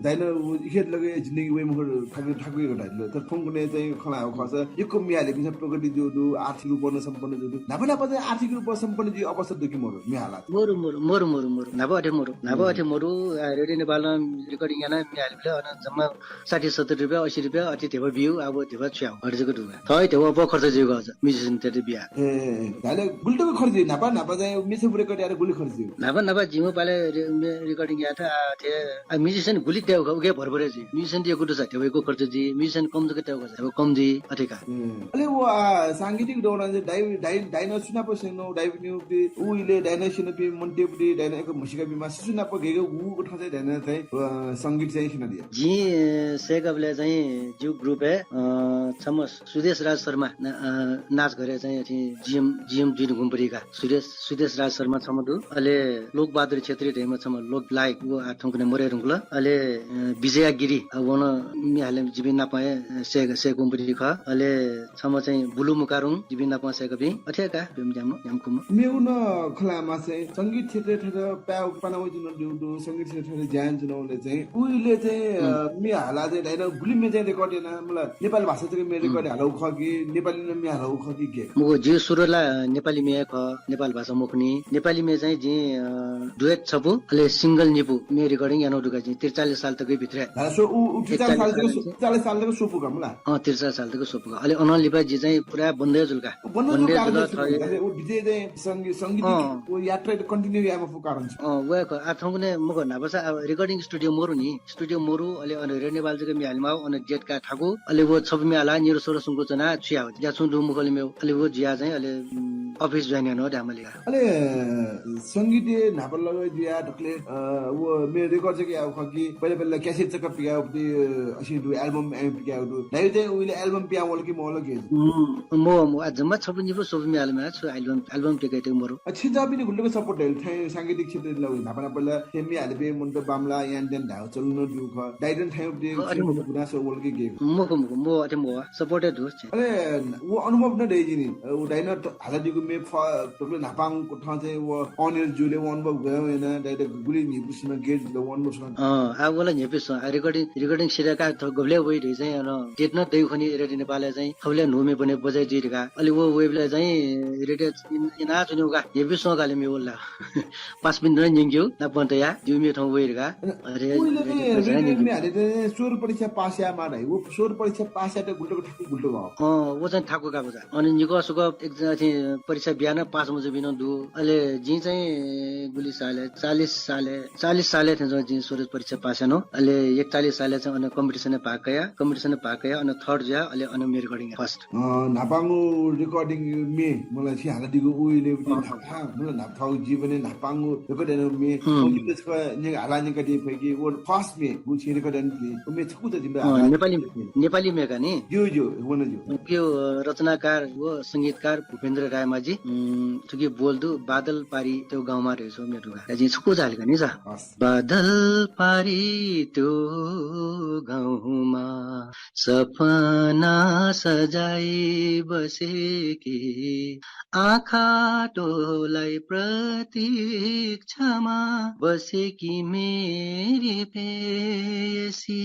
दाइनं उ इखे लगे जिन्दगी वइ मखु थाकु, थाकुइ धाइ। तर थौंकन्हय् चाहिँ खँ ल्हायेगु खःसा यक्व मे हालीपिन्सं प्रगति जूगु दु, आर्थिक रूपं नं सम्पन्न जूगु दु। न्हापा न्हापा चाहिँ आर्थिक रूपं सम्पन्न जुइ अवस्था दु कि मरु, मे हालाः? मरु, मरु, मरु, मरु, मरु। न्हापा अथे मरु। न्हापा हम्म। अथे मरु, आ, रेडियो नेपालं recording यानाः मे हालीबलय् अन जम्मा साठी सत्तरी रुपियाँ, असी रुपियाँ अथे ध्यबा बिउ, अब ध्यबा छु याउ, अथे जक दु का। थः हे ध्यबा अप्वः खर्च जुइगु खः, musician-तय्त बियाः। ए, धायेबलय् गुलि तक खर्च जुइ? न्हापा न्हापा चाहिँ मे छपु record यायेत गुलि खर्च जुइ? न्हापा न्हापा जिमिगु पालय् रे-, मे-, recording यायेत, आ, अथे, आ, musician गुलि तयेगु खः, उके भर भर हे जुइ। Musician यक्व दुसा ध्यबा यक्व खर्च जुइ, musician कम जक तयेगु खः, ध्यबा कम जुइ, अथे का। ए, अले व, आ, सांगीतिक दौरान चाहिँ दाइ, दाइ, दाइनं सुनापं स्यनागु, दाइपिनिगु उ इलय् दाइनं स्यनापिं मनूतय्त, दाइनं यक्व म्हसीका बीमाः, सुनापं गय् गय् उ कथं चाहिँ दाइनं चाहिँ, अ, संगीत चाहिँ स्यनादिया? जिं, अ, सय्काबलय् चाहिँ जिगु group-य्, अ, छम्ह सुदेश राज शर्मा ना-, अ, नाचघरय् चाहिँ अथे GM, GM जुइ धुंकूम्ह का। सुदेश, सुदेश राज शर्मा छम्ह दु। अले लोकबहादुर छेत्री धइम्ह छम्ह लोकगायक, व आः थौंकन्हय् मरय् धुंकल। अले, अ, विजया गिरी, अ, व नं मे हाले जिपिं नाप हे, अ, सय्-, सय्कूम्ह खः। अले छम्ह चाहिँ बुलु मुकारुङ जिपिं नाप सय्कापिं। अथे का, प्यम्ह ज्याम्ह, ज्याम्ह खुम्ह। मेगु नं खँ ल्हायेमाःसा संगीत क्षेत्र थथे पाय् पाना वइच्वनागु दु, संगीत क्षेत्रय् ज्या यानाच्वनागुलिं चाहिँ उइले चाहिँ, अ, म्ये हाला चाहिँ धाइन गुलि म्ये चाहिँ record याना, मतलब नेपाली भाषा जक म्ये record हालागु खः कि नेपाली नं म्ये हालागु खः कि के? मखु, जिगु सुरु ला नेपाली म्ये खः, नेपाल भाषा मखुनि। नेपाली म्ये चाहिँ जिं, अ, duet छपु, अले single निपु म्ये recording यानागु दु का जिं, त्रिचालिस साल तक भित्र। धारा सो उ, उ त्रिचालिस साल तक, त्रिचालिस साल तक स्वपु का मला। अँ, त्रिचालिस साल तक स्वपु का। अले अनं लिपा जि चाहिँ पुरा बन्द जुल का। बन्द जुल का, जुल, थः। अले उ भित्र चाहिँ संगीत, संगीत उ यात्रा त continue याये मफु कारण छ। अँ, वय् खः। आ, थौंकन्हय् मखु, न्हापा सा, आ, recording studio मरु नि। Studio मरु, अले अन रेडियो नेपाल जक म्ये हालेमाः, अन date का थाकु, अले व छपु म्ये हाला, न्यागू स्वरय् सुंक च्वना छु याः, ज्या छुं दु मखु अले मेव, अले व जुया चाहिँ अले, उम्, office join यानागु धायेमाली का। अले संगीत न्हापा लगय् जुया दकले, अ, व म्ये record जक याःगु खः कि, पहिले पहिले cassette जक पिकाःगु दु, अ, असिं दु, album पिकाःगु दु। धाइगु चाहिँ उइले album पिहां वल कि मवल कि? उम्, मवः, मवः, आ, जम्मा छपु निपु स्वपु म्ये हालेमाः, छु album, album पिकायेत मरु। अ, छिं जाःपिनि गुलि तक support दइ, थें सांगीतिक क्षेत्रय् ला न्हापा न्हापा ला थें म्ये हालेपिं मनूत बांमलाः यानादिल धायेगु चलन नं दु खः। दाइजन थें उबलय् अ, अथे मखु। मखु, मखु, मखु, मखु, मखु, अथे मवः, support हे दु। अले व अनुभव नं दइ जिनि। अ, व दाइनं हालादीगु म्ये फ-, दकले न्हापांगु थें चाहिँ व on air जुल, व अनुभव गय् याना, दाइनं गुलि न्ह्यइपुसे नं गय् जुल, व अनुभव नं। अँ, आ, व ला न्ह्यइपुसे, आ, recording, recording सिधय्काः थ्व गबलय् वइ धइ चाहिँ, अन date नं दइ खनि रेडियो नेपालय् चाहिँ, खबलय् न्हू म्ये बने बजय् जुइ धकाः। अले व वइबलय् चाहिँ रेडियो इन-, इनाच्वनेगु का, न्ह्यइपुसे च्वंगु का अले म्ये वल ला। पासापिन्त नं न्यंकेगु, नापं तयाः, जिगु म्ये थौं वइ धकाः। अरे, उइले रेडियो, रेडियो रेडियो म्ये हालेत स्वर परीक्षा पास यायेमाः धाइ। व स्वर परीक्षा पास यायेत गुलि तक थाकु, गुलि तक? अँ, व चाहिँ थाकु का बजा। अन निकः सुकः एक जना थें परीक्षा बियाः नं पास मजूपिं नं दु। अले जिं चाहिँ गुलि सालय्, चालिस सालय्, चालिस सालय् थें च्वं जिं स्वर परीक्षा पास यानागु। अले एकचालिस सालय् चाहिँ अन competition-य् भाग कया, competition-य् भाग कया, अन third जुया, अले अन म्ये recording first। अ, न्हापांगु recording म्ये, मला छिं हालादीगु उइले अँ। न्हापा, मला न्हापा थःगु जीवनय् न्हापांगु record यानागु म्ये, अँ। थौंकन्हय् छकः न्यंक हाला न्यंकादी फइ कि, व first म्ये, व छिं record यानादी, व म्ये छकू त जिमित अँ, हाला नेपाली, नेपाली म्ये का नि? ज्यू, ज्यू, वन ज्यू। थुकिया, अ, रचनाकार व संगीतकार भूपेन्द्र रायमाझी, उम्, थुकिया बोल दु, बादल पारी त्यो गाउँमा धइगु म्ये दु का। जिं छकू हाले का नि जा। हस्। बादल पारी त्यो गाउँमा सपना सजाई बसेकी आँखा तोलाइ प्रतीक्षामा बसेकी मेरी प्रेयसी।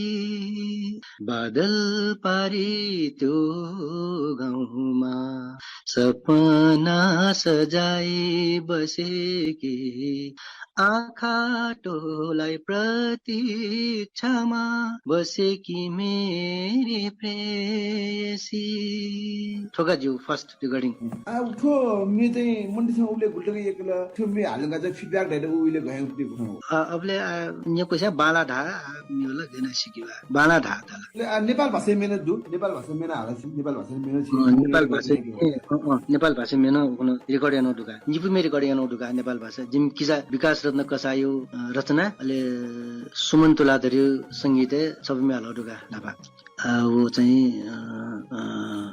बादल पारी त्यो गाउँमा सपना सजाई बसेकी आँखा तोलाइ प्रतीक्षामा बसेकी मेरी प्रेयसी। थ्व का जिगु first recording। आ, थ्व म्ये चाहिँ मनूतय्सं उबलय् गुलि तक यंकल, थ्व म्ये हाले धुंकाः चाहिँ feedback धायेत उबलय् गय् यानागु? अ, अबलय्, आ, न्यंकुसे बांला धाः, आ, म्ये ला गय् याना सिकी वा। बांला धाः धाल। अले, आ, नेपाल भाषाया म्ये नं दु, नेपाल भाषाया म्ये नं हालादिसँ, नेपाल भाषाया म्ये नं छिं अँ, नेपाल भाषाया म्ये, अँ, अँ, नेपाल भाषाया म्ये नं उखुन्हु record यानागु दु का। निपु म्ये record यानागु दु का नेपाल भाषा। जिमि किजा विकास रत्न कसाःया, अ, रचना, अले सुमन तुलाधरया संगीतय् छपु म्ये हालागु दु का न्हापा। अ, व चाहिँ, अ, अ,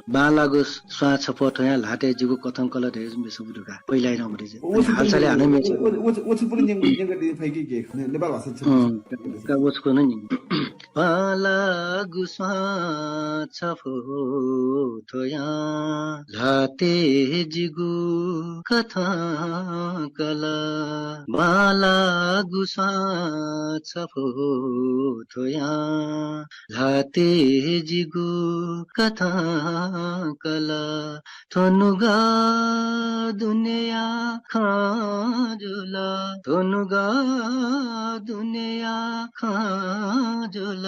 बांलाःगु स्वां छफ्वः थ्वयां ल्हातय् जिगु कथं कल धइगु म्ये छपु दु का। पहिला यानागु म्ये चाहिँ। व छपु हालसालय् हानं म्ये व, व, व, व छपु न्यंक, न्यंकादी फइ कि के? ने-, नेपाल भाषा छपु। अँ, का व छपु नं न्यंक। बांलाःगु स्वां छफ्वः थ्वयां ल्हातय् जिगु कथं कल। बांलाःगु स्वां छफ्वः थ्वयां ल्हातय् जिगु कथं कल। थ्व नुगः दुनेया खँ जुल, थ्व नुगः दुनेया खँ जुल।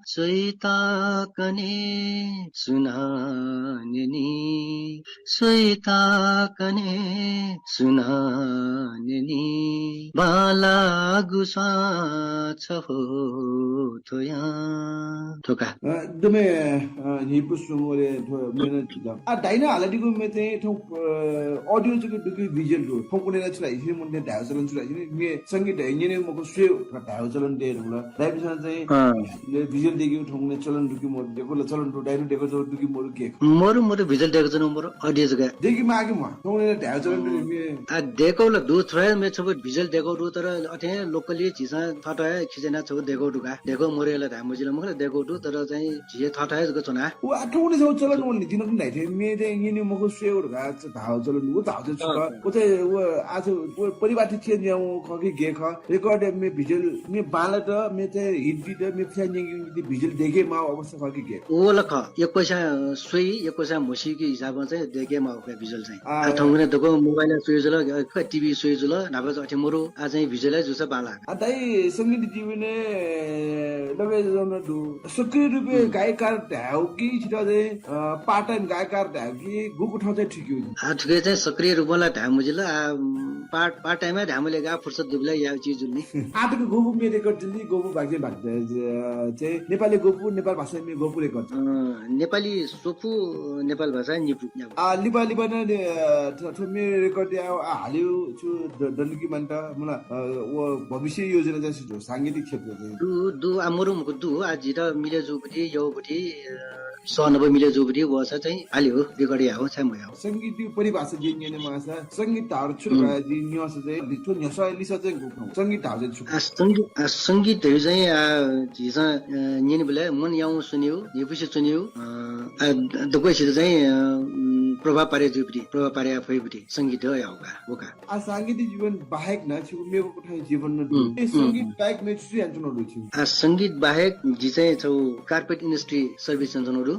स्वइता कने सुनां न्यनी, स्वइता कने सुनां न्यनी। बांलाःगु स्वां छफ्वः थ्वयां। थ्व का। अ, एकदमै, अ, न्ह्यइपुसे च्वंगु, अले थ्व म्ये नं चिधंगु। आ, दाइनं हालादीगु म्ये चाहिँ थौं, अ, audio जक दु कि visual दु? थौंकन्हय् ला छु धाःसा मनूतय्सं धायेगु चलन छु धाःसा नि, म्ये संगीत हे न्यने मखु, स्वये धकाः धायेगु चलन दये धुंकल। दाइपिन्सं चाहिँ अँ। ले visual दयेकेगु थौंकन्हय् चलन दु कि मरु, दय्कूगु ला चलन दु, दाइनं दय्कूगु दु कि मरु के? मरु, मरु, visual दय्कूगु च्वनागु मरु, audio जक। दय्के माः कि म्वाः? थौंकन्हय् ला धायेगु चलन दु अँ। नि म्ये। आ, दय्कूगु ला दु, थ्व हे म्ये छपु visual दय्कूगु दु, तर अथे हे locally झीसं थःत हे खिचय् यानाः छपु दय्कूगु दु का। दय्कूगु मरु हे ला धाये मजिल, मखु ला, दय्कूगु दु, तर र चाहिँ झी थःथाय् जक च्वना। व आठौँले छौ चलन वल नि, जिनक नाइ थे, मे चाहिँ न्यने मखु, स्वये वर का धाव चलन, व धाव चाहिँ छु का? व चाहिँ व आज व परिवार थे change याउ खः कि गे खः, record मे visual, मे बांलात, मे चाहिँ हिट दित, मे फिया न्यंगु visual देखे माव अवस्था खः कि गे? व ल खः, यक्वस्यां स्वइ, यक्वस्यां म्हसीके हिसाबं चाहिँ देखे माव का visual चाहिँ। आ, आ, थौंकन्हय् दक्व mobile स्वये जुल, अ, TV स्वये जुल, न्हापा अथे मरु, आ चाहिँ visual जुसा बांला। आ, दाइ, संगीत जीवनय् लबे जन दु। सक्रिय रूपे गायककार धायेगु कि छितः चाहिँ, अ, part time गायककार धायेगु कि गुगु थौं चाहिँ ठिक यु? आ, थुके चाहिँ सक्रिय रूपं ला धाये मजिल, आ, part, part time धाये मले गा फुर्सद दुबले याउ चिज जुल नि। आ, थुके गुगु मे record जुल नि, गुगु भाग चाहिँ भाग, अ, चाहिँ नेपाली गुगु, नेपाल भाषा मे गुगु record। अ, नेपाली स्वपु, नेपाल भाषा निपु। आ, लिपा, लिपा न, अ, थ-, थ्व मे record या, आ, हालिउ छु द-, दनुकी मान्त, मुला, अ, व भविष्य योजना चाहिँ छु, सांगीतिक क्षेत्र चाहिँ। दु, दु, आ, मरु मखु दु, आ, जित मिले जुबुटी, यौबुटी, अ, सनब मिले जुबुटी, वसा चाहिँ हालिउ, record याउ, छाय् मयाउ। संगीत परिभाषा जे न्यने मासा, संगीत धार छु का, जे न्यस चाहिँ, लिथो न्यस लिस चाहिँ गुखौ। संगीत धार चाहिँ छु? आ, संगीत, आ, संगीत धयु चाहिँ, आ, झीसं, अ, न्यने बले मन याउ सुनिउ, निपुसे चुनिउ, अ, आ, द-, दक्वसित चाहिँ, अ, उम्, प्रभाव पारे जुइबुटी, प्रभाव पारे फैबुटी, संगीत हो या हो का, हो का। आ, सांगीतिक जीवन बाहेक न, छिगु मेगु कथं जीवन न दु। ए, संगीत बाहेक मे छु यान च्वना दु छिगु? आ, संगीत बाहेक जि चाहिँ छौ carpet industry service यान च्वना दु। अ,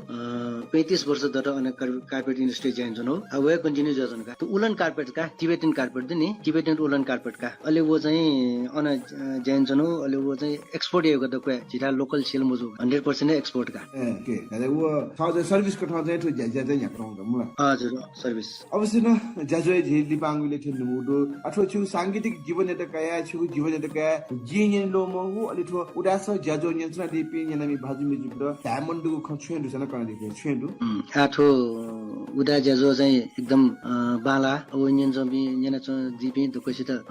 पैंतिस वर्ष दत अन कार-, carpet industry ज्या यान च्वना दु। आ, वे continue ज्या च्वना का। त उलन carpet का, Tibetan carpet दु नि, Tibetan उलन carpet का। अले व चाहिँ अन, अ, ज्या यान च्वना दु, अले व चाहिँ export याउ का दक्व, झीथाय् local sale मजू, hundred percent export का। ए, OK। अले व थ्व चाहिँ service कथं चाहिँ थ्व ज्या, ज्या चाहिँ याकरं का, मुला। हजुर, service। अवश्य न, ज्याझ्वः हे झी लिपांगु इलय् थ्यने धुंगु दु। अथवा छिगु सांगीतिक जीवनयात कयाः, छिगु जीवनयात कयाः जिं न्यने ल्वःमंगु, अले थ्व उदास ज्याझ्वः न्यंचुनादीपिं न्यनामि भाजु मय्जुपिन्त धाये मन दुगु खँ छुं हे दुसा नं कनादीपिं छुं हे दु। उम्, आ थ्व उदास ज्याझ्वः चाहिँ एकदम, अ, बांला। अब न्यनाच्वंपिं, न्यनाच्वंदीपिं दक्वसित, अ,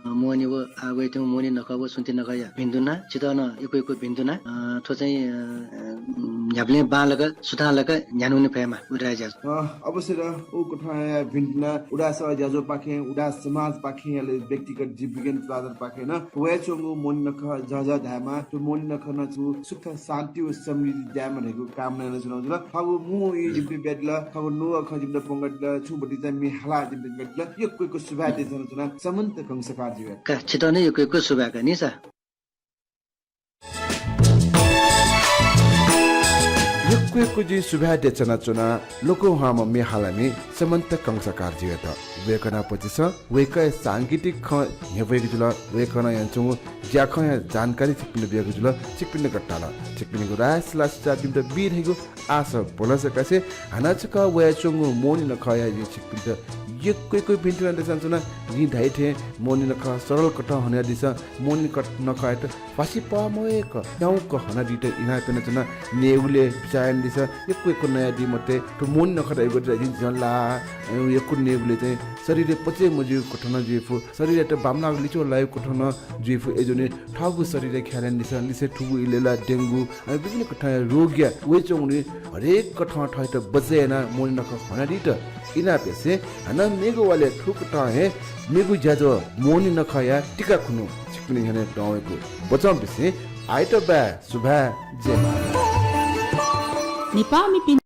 मोहनी व, आ, वयेत्यंगु मोहनी नखः व सुन्ति नखःया भिन्तुना, छितः नं यक्व यक्व भिन्तुना। अ, थ्व चाहिँ, अ, अ, न्ह्याबलें बांलाक, सुथांलाक न्ह्यानावने फयेमा उदास ज्याझ्वः। अ, अवश्य र उ कथंया भिन्तुना उदास ज्याझ्वःपाखें, उदास समाजपाखें, अले व्यक्तिगत जीवविज्ञान तुलाधरपाखें नं वयाच्वंगु मोहनी नखः झःझः धायेमा। थ्व मोहनी नखः नं छु सुख, शान्ति व समृद्धि दायेमा धइगु कामना यानाच्वनागु जुल। थःगु मू ई जिमित बियादिल, थःगु नुगः खँ जिमित प्वंकादिल, छुं बति चाहिँ म्ये हाला जिमित बियादिल। यक्व यक्व सुभाय् देछानाच्वना समन्त कंसाकारजुयात। का, छितः नं यक्व यक्व सुभाय् का नि सा। यक्व यक्व जिं सुभाय् देछानाच्वना लोकंह्वाःम्ह म्ये हालामि समन्त कंसाकारजुयात। वय्कःनापं झीसं वय्कःया सांगीतिक खँ न्ह्यब्वयेगु जुल, वय्कलं यानाच्वंगु ज्याखँया जानकारी छिकपिन्त बियागु जुल, छिकपिन्त गथे ताल? छिकपिनिगु राय सल्लाह सुझाव जिमित बी धइगु आशा ब्वना सकासे हानं छकः वयाच्वंगु मोहनी नखःया जिं छिकपिन्त यक्व यक्व भिन्तुना देछानाच्वना। जिं धाइ थें मोहनी नखः सरल कथं हनादिसँ, मोहनी नखःयात फासि पाः मवय्क न्ह्याउँक हनादीत इनाप यानाच्वना। नयेगुलि बिचाः यानादिसँ, यक्व यक्व नयादी मते। थ्व मोहनी नखः धइगु जिं झीसं ला, अ, यक्व नयेगुलि चाहिँ शरीरय् पचे मजुइगु कथं नं जुइफु, शरीरयात बांमलाःगु लिच्वः लाइगु कथं नं जुइफु। अय्जूगुलिं थःगु शरीरया ख्याल यानादिसँ, लिसें थुगु इलय् ला डेंगू, अ, विभिन्न कथंया रोगया वयाच्वंगुलिं हरेक कथं थःत बचय् यानाः मोहनी नखः हनादीत इनाप यासें हानं मेगु वालय् थुकथं हे मेगु ज्याझ्वः मोहनी नखःया तिका खुन्हु छिकपिनि न्ह्यःने दं वयेगु बचं बिसें आइतबाः सुभाय्, जय मां। नेपाःमिपिं